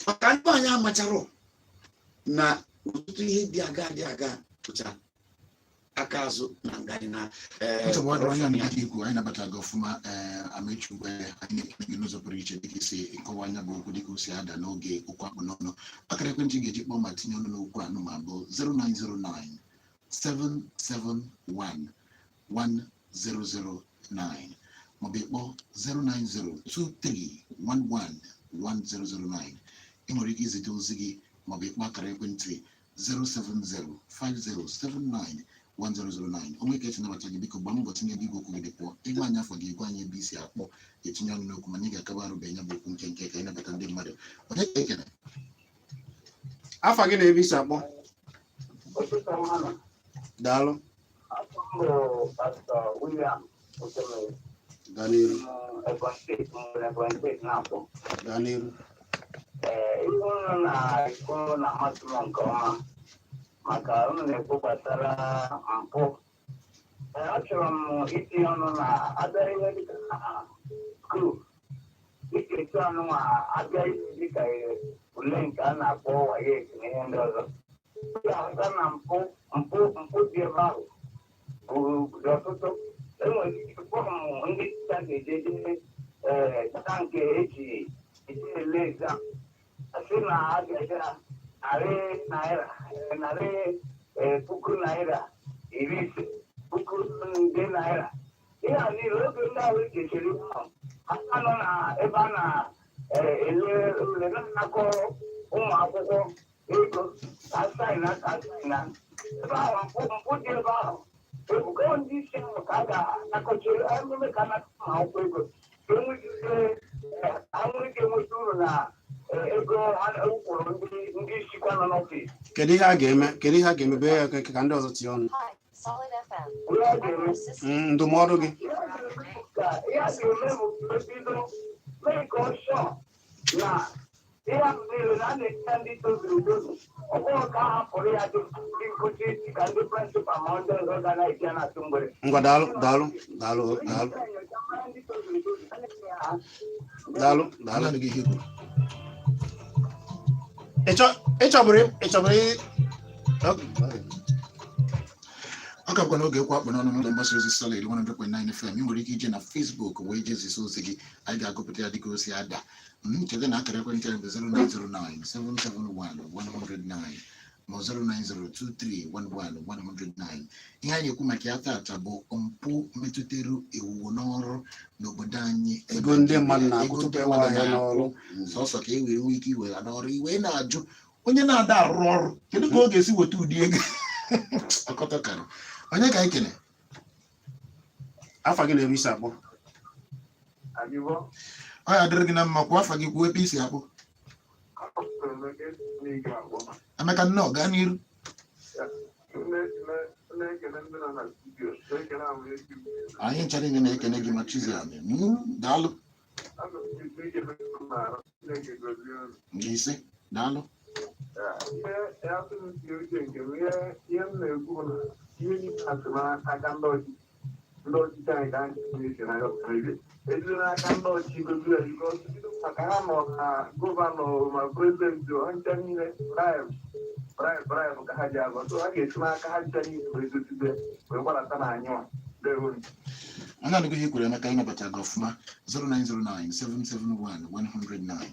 maka ndị anyị amachara na ọtụtụ ihe dị aga dị aga pụcha aka azụ na ngarị na Nsogbu adịrọ onye corruption ya. Dịka ikwu, anyị nabatara gị ọfụma. Ee, Amechi Ugwe, anyị na-ekele gị n'ụzọ pụrụ iche dịka isi kọwa anya bụ okwu dịka o si ada n'oge okwu akpụ n'ọnụ. Akara ekwentị ị ga-eji kpọọ ma tinye ọnụ n'okwu anụ ma bụ 0909 771 1009, maọbụ ịkpọ 09023111009. Ị nwere ike izite ozi gị maọbụ ịkpọ akara ekwentị 07050791009. Onwe ka esi nabata gị, biko gbaa mbọ tinye gị igwe okwu gị dị pụọ. Ịgwa anyị afọ gị, gwa anyị ebe isi akpọ, etinye ọnụ n'okwu, mana ị ga-akaba arụ bụ ya bụ okwu nkenke ka anyị nabata ndị mmadụ. Onye ka ekene? Afa gị na ebe isi akpọ? Ụtụtụ ọma nọ. Daalụ. Afọ m bụ Pastọ William Osemere. Gaa n'iru. M Ebonyi Steeti, m nwere Ebonyi Steeti na-akpọ. Gaa n'iru. Ee, ihe unu na-ekwu na-amasị m nke ọma, maka unu na-ekwu gbasara mpụ. Ee, achọrọ m itinye ọnụ na abịa ihe dịka na school. Dịka etu anụnwa abịa dịka ule nke a na-akpọ WAEC na ihe ndị ọzọ. Ị ga-ahụta na mpụ mpụ mpụ dị ebe ahụ bụ dị ọtụtụ. Enwere ike form ndị teacher ga-eje jee ee data nke eji eji ele exam. Asị na a ga-eje ha 100 naira, narị ₦50,000, ₦100,000. Ihe a niile oge ndị ahụ echechere ahụ ha nọ na ebe a na-ele ule na-anakọ ụmụ akwụkwọ ego ka sign ka sign ebe ahụ. Mpụ mpụ dị ebe ahụ ebuka. Ndị isi ahụ ka a ga-anakọchi ememe ka anakọ ụmụ akwụkwọ ego ka enwe ike nweta uru na ego ha kwụrụ ndị isi kwa nọ n'office. Kedu ihe a ga-eme? Kedu ihe a ga-eme? Bee ya ka ndị ọzọ tinye ọnụ. Hi, Solid FM. Ihe a ga-eme Ndụmọdụ gị. Ka ihe a ga-eme bụ ebido mee ka ọ sure na ihe ahụ niile na a na-enye ndị tozuru etozu. Ọ bụghị ka a hapụrụ ya dị ndị nkụzi ka ndị principal ma ndị ọzọ ga na-eji ya na-atụ mgbere. Ngwa, daalụ, daalụ, daalụ, daalụ, daalụ, daalụ. Ananụ gị ihe i kwuru. Ị chọburu Ọ ka bụkwa n'oge ekwu akpụ n'ọnụ n'ụlọ mgbasa ozi Solid 100.9 FM. Ị nwere ike ije na Facebook wee jee zisa ozi gị, anyị ga-agụpụta ya dịka o si ada. Cheta na akara ekwentị anyị bụ 0909 771 109 ma 0902311 109. Ihe anyị ekwu maka ya taata bụ mpụ metụtara ewuwo n'ọrụ n'obodo anyị. Ego ndị mmadụ na-akwụ Ego tupu ndị ewe mmadụ ahịa na-akwụ n'ọrụ. Sọsọ ka e wee nwee ike iwere n'ọrụ. Iwe na-ajụ, onye na-ada arụ ọrụ, kedu ka ọ ga-esi weta ụdị ego ọkọtọkarị? Onye ka anyị kene? Afa gị na ebe isi akpọ? Ọ ya dịrị gị na mma. Kwuo afa gị, kwuo ebe isi akpọ. Emeka, nnọọ, gaa n'iru. Na-ekele Anyị ncha niile na-ekene gị ma Chiziamị. Daalụ. Ise, daalụ. Ihe m na-ekwu bụ na ihe niile asị n'aka ndị ọchịchị, ndị ọchịchị anyị ka anyị na-eche na ejiri n'aka ndị ọchịchị goziri ejikọ maka ha nọ na governor ma president, ha ncha niile bribe, bribe, bribe ka ha ji agwa. So ha ga-esi n'aka ha ncha niile wee gozibe wee gbadata na anyị nwa. Ndewo. Anyị anụghị ihe i kwuru, Emeka. Ịnabata gị ọfụma. 0909 771 109.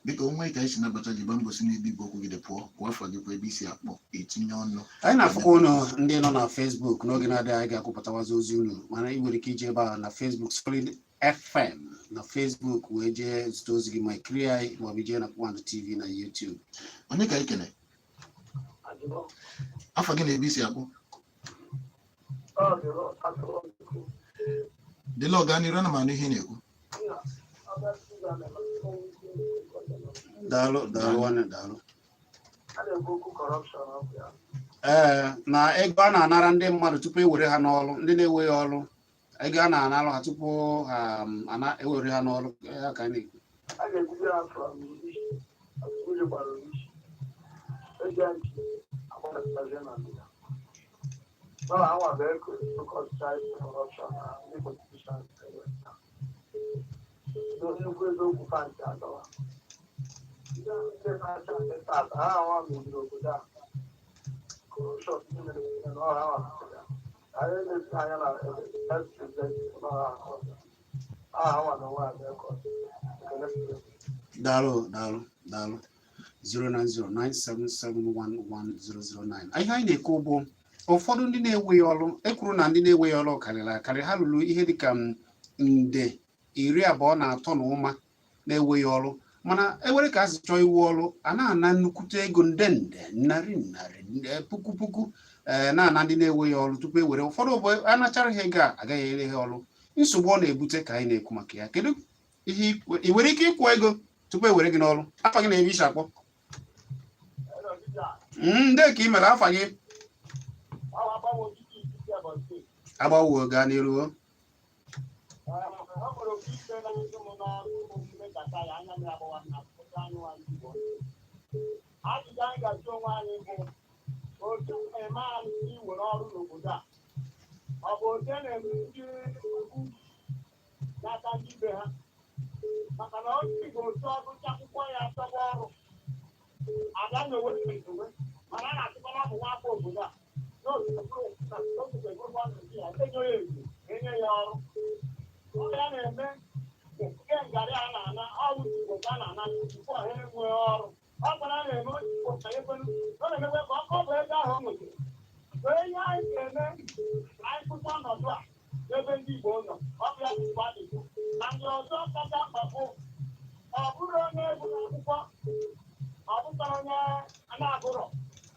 Biko, onwe ka anyị si nabata gị, gbaa mbọ si n'ebe igwe okwu gị dị pụọ. Kwuo afọ gị kwa ebe isi akpọ, etinye ọnụ. Anyị na-afụkwa unu ndị nọ na Facebook. N'oge na-adịghị anyị ga-akwupụtawazi ozi unu, mana ị nwere ike ije ebe a na Facebook, Solid FM na Facebook, wee jee zute ozi gị ma kirie anyị, maọbụ jee na Kpakpando TV na YouTube. Onye ka anyị kene? Afọ gị na ebe isi akpọ? Dịla ọganiru, ana m anụ ihe ị na-ekwu. Daalụ, daalụ nwanne, daalụ. Ee, na ego a na-anara ndị mmadụ tupu ewere ha n'ọrụ, ndị na-enweghị ọrụ, ego a na-anara ha tupu ha ewere ha n'ọrụ ya ka anyị na-ekwu. A ga-ebido ya from isi ụjọ gbara isi eji nchi agbatazie na ndịda. Ọ anwa bụ eko kọscha corruption na ndị politicians. Nnukwu eziokwu fanti adọwa ndị na-acha ndị tata ha anwa mebiri obodo a. Corruption ndị mere na ọha anwa mere ya. Anyị elezi anya na ex president n'ọha aha anwa na onwe ha bụ eko. Ekele. Daalụ, daalụ, daalụ. 09097711009. Ihe anyị na-ekwu bụ ụfọdụ ndị na-enweghị ọrụ. Ekwuru na ndị na-enweghị ọrụ karịrị akarị, ha ruru ihe dịka 23.5 nde na-enweghị ọrụ, mana ewere ka a si chọọ iwu ọrụ, a na-ana nnukwute ego, nde nde, narị narị, nde, puku puku, ee, na-ana ndị na-enweghị ọrụ tupu e were. Ụfọdụ bụ anachara ha ego a, agaghị ere ha ọrụ. Nsogbu ọ na-ebute ka anyị na-ekwu maka ya. Kedu ihe ị nwere ike ịkwụ ego tupu e were gị n'ọrụ? Afa gị na ebe isi akpọ? Ndị ka ị mere, afa gị? Agbawo, gaa n'iru o. Ọ nwere oke ikpe na-ajụ m n'ọrụ omume kata ya anya mmiri agbawa na akwụkwọ anyị nwa ndị Igbo. Ajụjụ anyị ga-ajụ onwe anyị bụ otu na-eme anyị iwere ọrụ n'obodo a, ọ bụ otu na-eme ndị ukwu n'aka n'aka ndị ibe ha, maka na onye Igbo chọọ gụcha akwụkwọ ya chọba ọrụ abịa na-ewe ewe, mana a na-achịkwa na ọ bụ nwa afọ obodo a n'otu bụrụkwa Naijiria, enye ya ego, enye ya ọrụ. Ọ ya na-eme nke ngarị a na-ana ọrụ Igbo ka a na-ana tupu ha enwee ọrụ. Ọ gwara na-eme onye Igbo ka ekwenu ọ na-emekwe ka ọkọ bụ ego ahụ o nwetara wee ihe anyị ga-eme ka anyị kwụsị ọnọdụ a n'ebe ndị Igbo nọ. Ọ bụ ya bụ adịgbo na ndị ọzọ kacha mkpa bụ ọ bụrụ onye gụrụ akwụkwọ, ọ bụkwara onye a na-agụrọ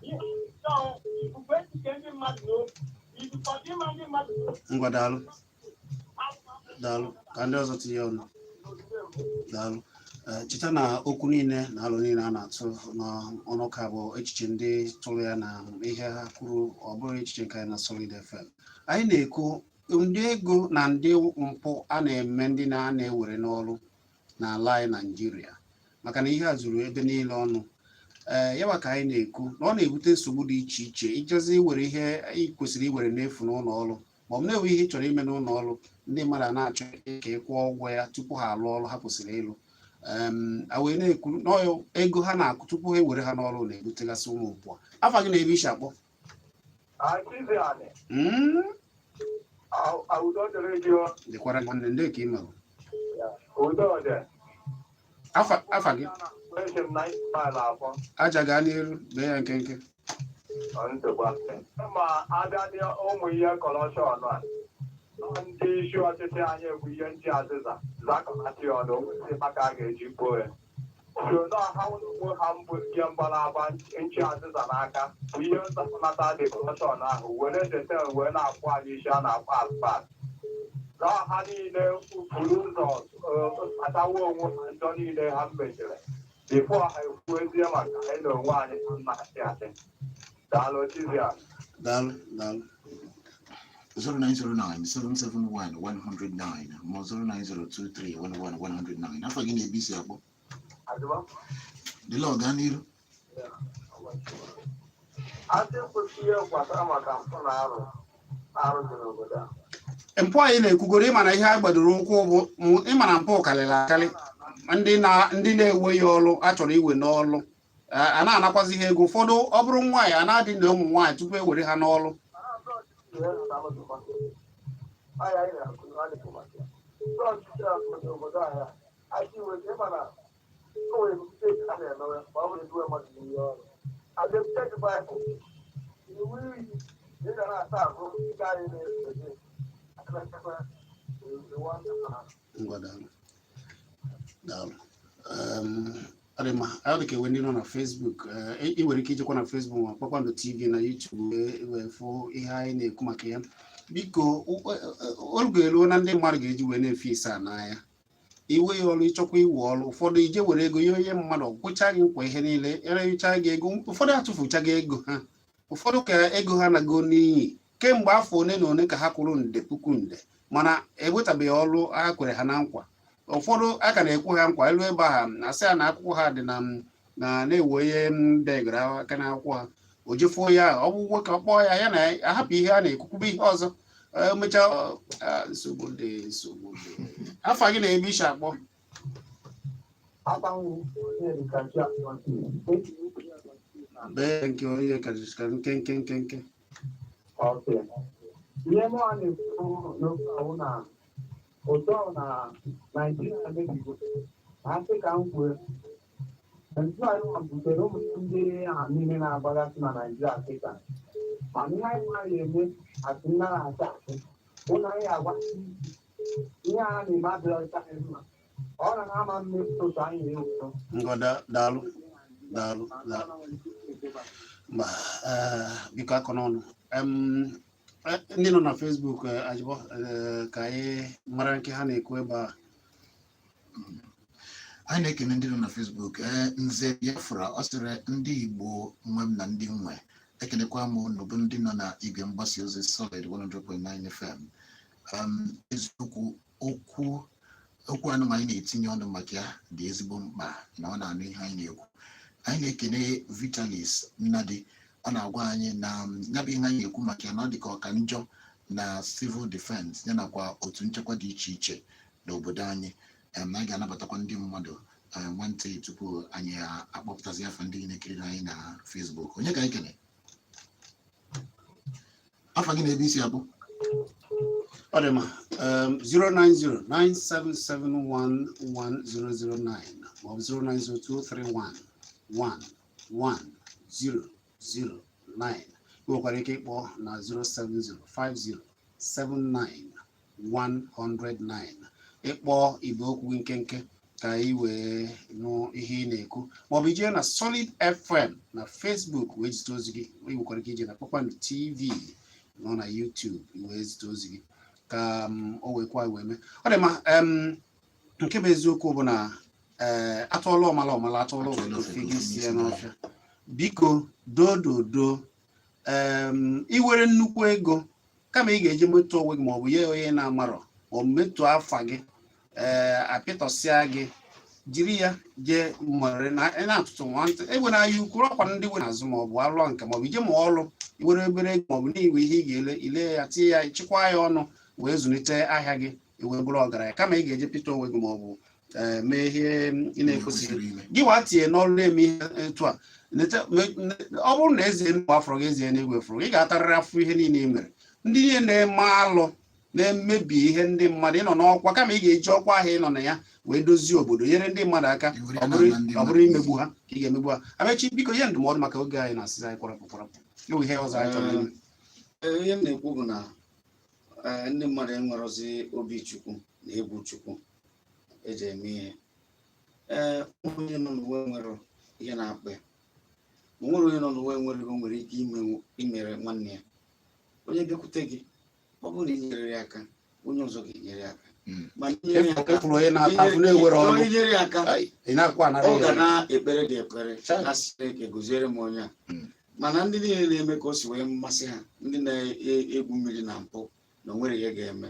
ihe ọjọọ, ikuku echiche ndị mmadụ n'obi, ikuku ọdịmma ndị mmadụ n'obi. Ngwa, daalụ, daalụ. Ka ndị ọzọ tinye ọnụ. Daalụ. Cheta na okwu niile na alụ niile a na-atụ n'ọnụ ka bụ echiche ndị tụrụ ya na ihe ha kwuru, ọ bụrụ echiche nke anyị na Solid FM. Anyị na-ekwu ndị ego na ndị mpụ a na-eme ndị na-ewere n'ọrụ n'ala anyị Naijiria, maka na ihe a zuru ebe niile ọnụ. Ee, yawa ka anyị na-ekwu na ọ na-ebute nsogbu dị iche iche. Ịchọzi iwere ihe ị kwesịrị iwere n'efu n'ụlọ ọrụ, ma ọ bụ na-enwe ihe ị chọrọ ime n'ụlọ ọrụ, ndị mmadụ a na-achọ ka ị kwụọ ụgwọ ya tupu ha alụ ọrụ ha kwesịrị ịlụ. A wee na-ekwu na ego ha na-akwụ tupu ha ewere ha n'ọrụ na-ebutegasị ụmụ mpụ a. Afa gị na ebe isi akpọ? Chiziani. Udo dịrị gị o. Dịkwara nwanne. Ndị ka ị mere? Udo dị. Afa gị? Esi m na Ismail afọ. Aja, gaa n'iru, bee ya nkenke. Nsogbu adịghị. Ma abịa dị ụmụ ihe corruption a, ndị isi ọchịchị anyị bụ ihe nchi azịza zakọnatị ọnụ onwezi maka a ga-eji kpoo ya so na ha onwe ha mbụ ihe mgbalaba nchi azịza n'aka bụ ihe nzakọnata dị corruption ahụ were detel wee na-akwụ anyị isi a na-akpọ aspat na ha niile buru ụzọ kpatawa onwe ha njọ niile ha mejere before ha ekwuezie maka anyị na onwe anyị na-achị achị. Daalụ, Chizia. Daalụ, daalụ. 0909 771 109 ma 09023 11 109. Afọ gị na-ebi isi akpọ? Dịla ọga n'iru. Asị kwụsị ihe gbasara maka mpụ na arụ dị n'obodo a. Mpụ anyị na-ekwugoro, ịma na ihe a gbadoro ụkwụ bụ ịma na mpụ karịrị akarị. Ndị na-ewe ya ọrụ a chọrọ iwe n'ọrụ, a na-anakwazi ha ego. Ụfọdụ, ọ bụrụ nwaanyị, a na-adị na ụmụ nwaanyị tupu e were ha n'ọrụ. Ihe na-alụ maka ahịa anyị na-akụ a na-ekwu maka ya. Ndị ọchịchị a nọ n'obodo ahịa aka iwe ịma na o nwere mistake a na-emewe ma ọ bụrụ eduwe mmadụ n'ihe ọrụ. Adepụta Baịbụl iwu iyi ị ga na-asa ahụ ị anyị na-eso gị aka iwu. Ngwa, daalụ, daalụ. Ọ dị mma. Ọ dị ka ewe ndị nọ na Facebook. Ị nwere ike ijekwa na Facebook ma Kpakpando TV na YouTube wee fụ ihe anyị na-ekwu maka ya. Biko, oge eruo na ndị mmadụ ga-eji wee na-efe ise a n'anya iwe ya ọrụ. Ịchọkwa iwe ọrụ, ụfọdụ ije were ego ihe onye mmadụ kwụcha gị nkwa ihe niile, erecha gị ego, ụfọdụ atụfucha gị ego ha, ụfọdụ ka ego ha nago n'iyi kemgbe afọ one na one ka ha kwụrụ nde puku nde, mana ewetabeghị ọrụ ha kwere ha na nkwa. Ụfọdụ a ka na-ekwu ha nkwa elu ebe ahụ, na-asị ha na akwụkwọ ha dị na na-ewe onye degara aka n'akwụkwọ ha, o jefuo ya. Ọ bụ nwoke, ọ kpọọ ya, ya na ahapụ ihe a na-ekwukwube ihe ọzọ. Emechaa, nsogbu dị, nsogbu dị. Afa gị na ebe isi akpọ? Agbanwe onye dịka chi Bee nke onye ka nke nke nke nke. Okay. Ihe mụ a na-ekwu n'okwu ahụ na ụtọ na Naijiria mebigo na asị ka m kwue Naijiria nwa butere ụmụ ndị a niile na-agbagasị na Naijiria kịta, mana ihe anyị nwa eme asị nna na-asị asị ụlọ anyị agwasị ihe a na-eme adịrọ ọcha anyị mma, ọ na na-ama mmefu otu anyị na-ewuto. Ngọ, daalụ, daalụ, daalụ. Mba, biko, akọ n'ọnụ. Ndị nọ na Facebook, ajụbọ, ka anyị mara nke ha na-ekwu ebe a. Anyị na-ekene ndị nọ na Facebook. Ee, Nze Biafra, ọ sịrị ndị Igbo nwe m na ndị nwe, ekenekwa m unu bụ ndị nọ na igwe mgbasa ozi Solid 100.9 FM. Eziokwu, okwu anụ anyị na-etinye ọnụ maka ya dị ezigbo mkpa na ọ na-anụ ihe anyị na-ekwu. Anyị na-ekene Vitalis Nnadi, ọ na-agwa anyị na ya bụ ihe anyị na-ekwu maka ya na ọ dị ka ọka njọ na civil defense ya nakwa otu nchekwa dị iche iche. N'obodo anyị na anyị ga-anabatakwa ndị mmadụ nwantị tupu anyị akpọpụtazi afa ndị na-ekiriri anyị na Facebook. Onye ka anyị kene? Afa gị na ebe isi abụ? Ọ dị mma. 09097711009 maọbụ 09023111009. Ị nwekwara ike ịkpọ na 07050791009. Ịkpọ igwe okwu gị nkenke ka ị wee nụ ihe ị na-ekwu, maọbụ ijee na Solid FM na Facebook wee zite ozi gị. Ị nwekwara ike ije na Kpakpando TV nọ na YouTube wee zite ozi gị ka o wee kwa wee mee. Ọ dị mma. Nke bụ eziokwu bụ na ee, atụọla ọmala ọmala, atụọla atụọla ofe ofe gị ka sie isi n'ọfịa. Biko dododo, iwere nnukwu ego, kama ị ga-eji metụ onwe gị maọbụ nye onye na-amarọ maọbụ metụ afa gị, ee, apịtọsịa gị, jiri ya jee nwere na ị na-atụtụ nwantị enwere ahịa ukwu ọkwa ndị nwe n'azụ maọbụ alụọ nke maọbụ ije mụọ ọrụ. Iwere obere ego maọbụ n'iwe ihe ị ga-ele ile ya, tinye ya, chịkwa ya ọnụ wee zụlite ahịa gị, wee bụrụ ọgaranya, kama ị ga-eje pịta onwe gị maọbụ ee mee ihe ị na-ekwesịghị kwesịrị ime. Gị wa tinye n'ọrụ na-eme ihe etu a. Ọ bụrụ na eze n'ụwa fụrụ gị, eze n'igwe fụrụ gị, ị ga-atarịrị afụ ihe niile ị mere. Ndị niile na-eme alụ, na-emebi ihe ndị mmadụ, ịnọ n'ọkwa, kama ị ga-eji ọkwa ahụ ịnọ na ya wee dozie obodo, nyere ndị mmadụ aka, I were ọ ya bụrụ na-ana ndị ọ bụrụ mmadụ. Imegbu ha ka ị ga-emegbu ha. Amechi, biko nye ndụmọdụ maka oge anyị na-asịzi anyị kwarapụ kwarapụ. Ewu ihe ọzọ anyị chọrọ ime. Ee, ihe m na-ekwu bụ na ndị mmadụ enwerozi obi Chukwu na egwu Chukwu eji eme ihe. Ee, onye nọ n'ụwa nwere ihe na-akpa ya, o nwere onye nọ n'ụwa nwere ihe o nwere ike imere nwanne ya. Onye bịakwute gị, ọ bụrụ na ị nyere ya aka, onye ọzọ ga-enyere ya aka. Ma inyere ya aka, Efuru onye na-ata afụ na-ewere ọrụ. Onye nyere ya aka, Ai, ị na-akwa anara ọ ga ya. na-ekpere gị ekpere, Chai. na Chineke goziere m onye a. Mana ndị niile na-eme ka o si wee mmasị ha, ndị na-egwu mmiri na mpụ na o nwere ihe ga-eme,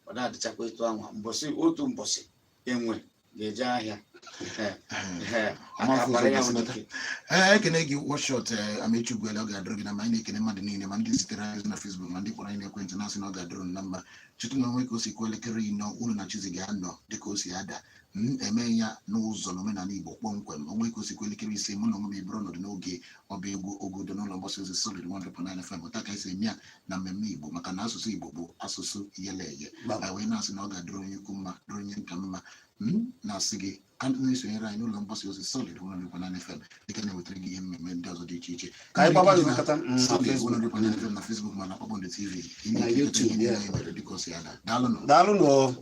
ọ na-adịchakwa etu anwa. Mbọsị otu mbọsị, enwe ga-eje ahịa. Ehe, Ọma aka afọ kpara ya ụzọ bụ ga-esi dike. Ee, ekene gị wọshọt Amechi Ugwuele. Ọ ga-adịrị gị na mma. Anyị na-ekene mmadụ niile, ma ndị zitere anyị ozi na Facebook, ma ndị kpọrọ anyị n'ekwentị, na-asị na ọ ga-adịrị unu na mma. Cheta na onwe ka o si kwuo, 4:00 unu na Chizi ga-anọ dịka o si ada m eme ya n'ụzọ na omenala Igbo kpọmkwem. Onwe ka o si kwuo, 5:00, mụ na onwe m eburu ọnọdụ n'oge ọba egwu ogodo n'ụlọ mgbasa ozi Solid 100.9 FM. Ụta ka esi eme ya na mmemme Igbo, maka na asụsụ Igbo bụ asụsụ yele eye. Gbam. Anyị wee na-asị na ọ ga-adịrị onye ukwu mma, dịrị onye nta mma. Na-asị gị ka ndị na-esonyere anyị n'ụlọ mgbasa ozi Solid 100.9 FM dịka na-ewetara gị ihe mmemme ndị ọzọ dị iche iche. Ka anyị gbaba nkata na Solid Facebook. 100.9 FM na Facebook, ma na Kpakpando TV. Ị Na na-ekirikọta YouTube, ihe niile yeah. anyị mere dịka o si ada. Daalụnụ. Daalụ nụ.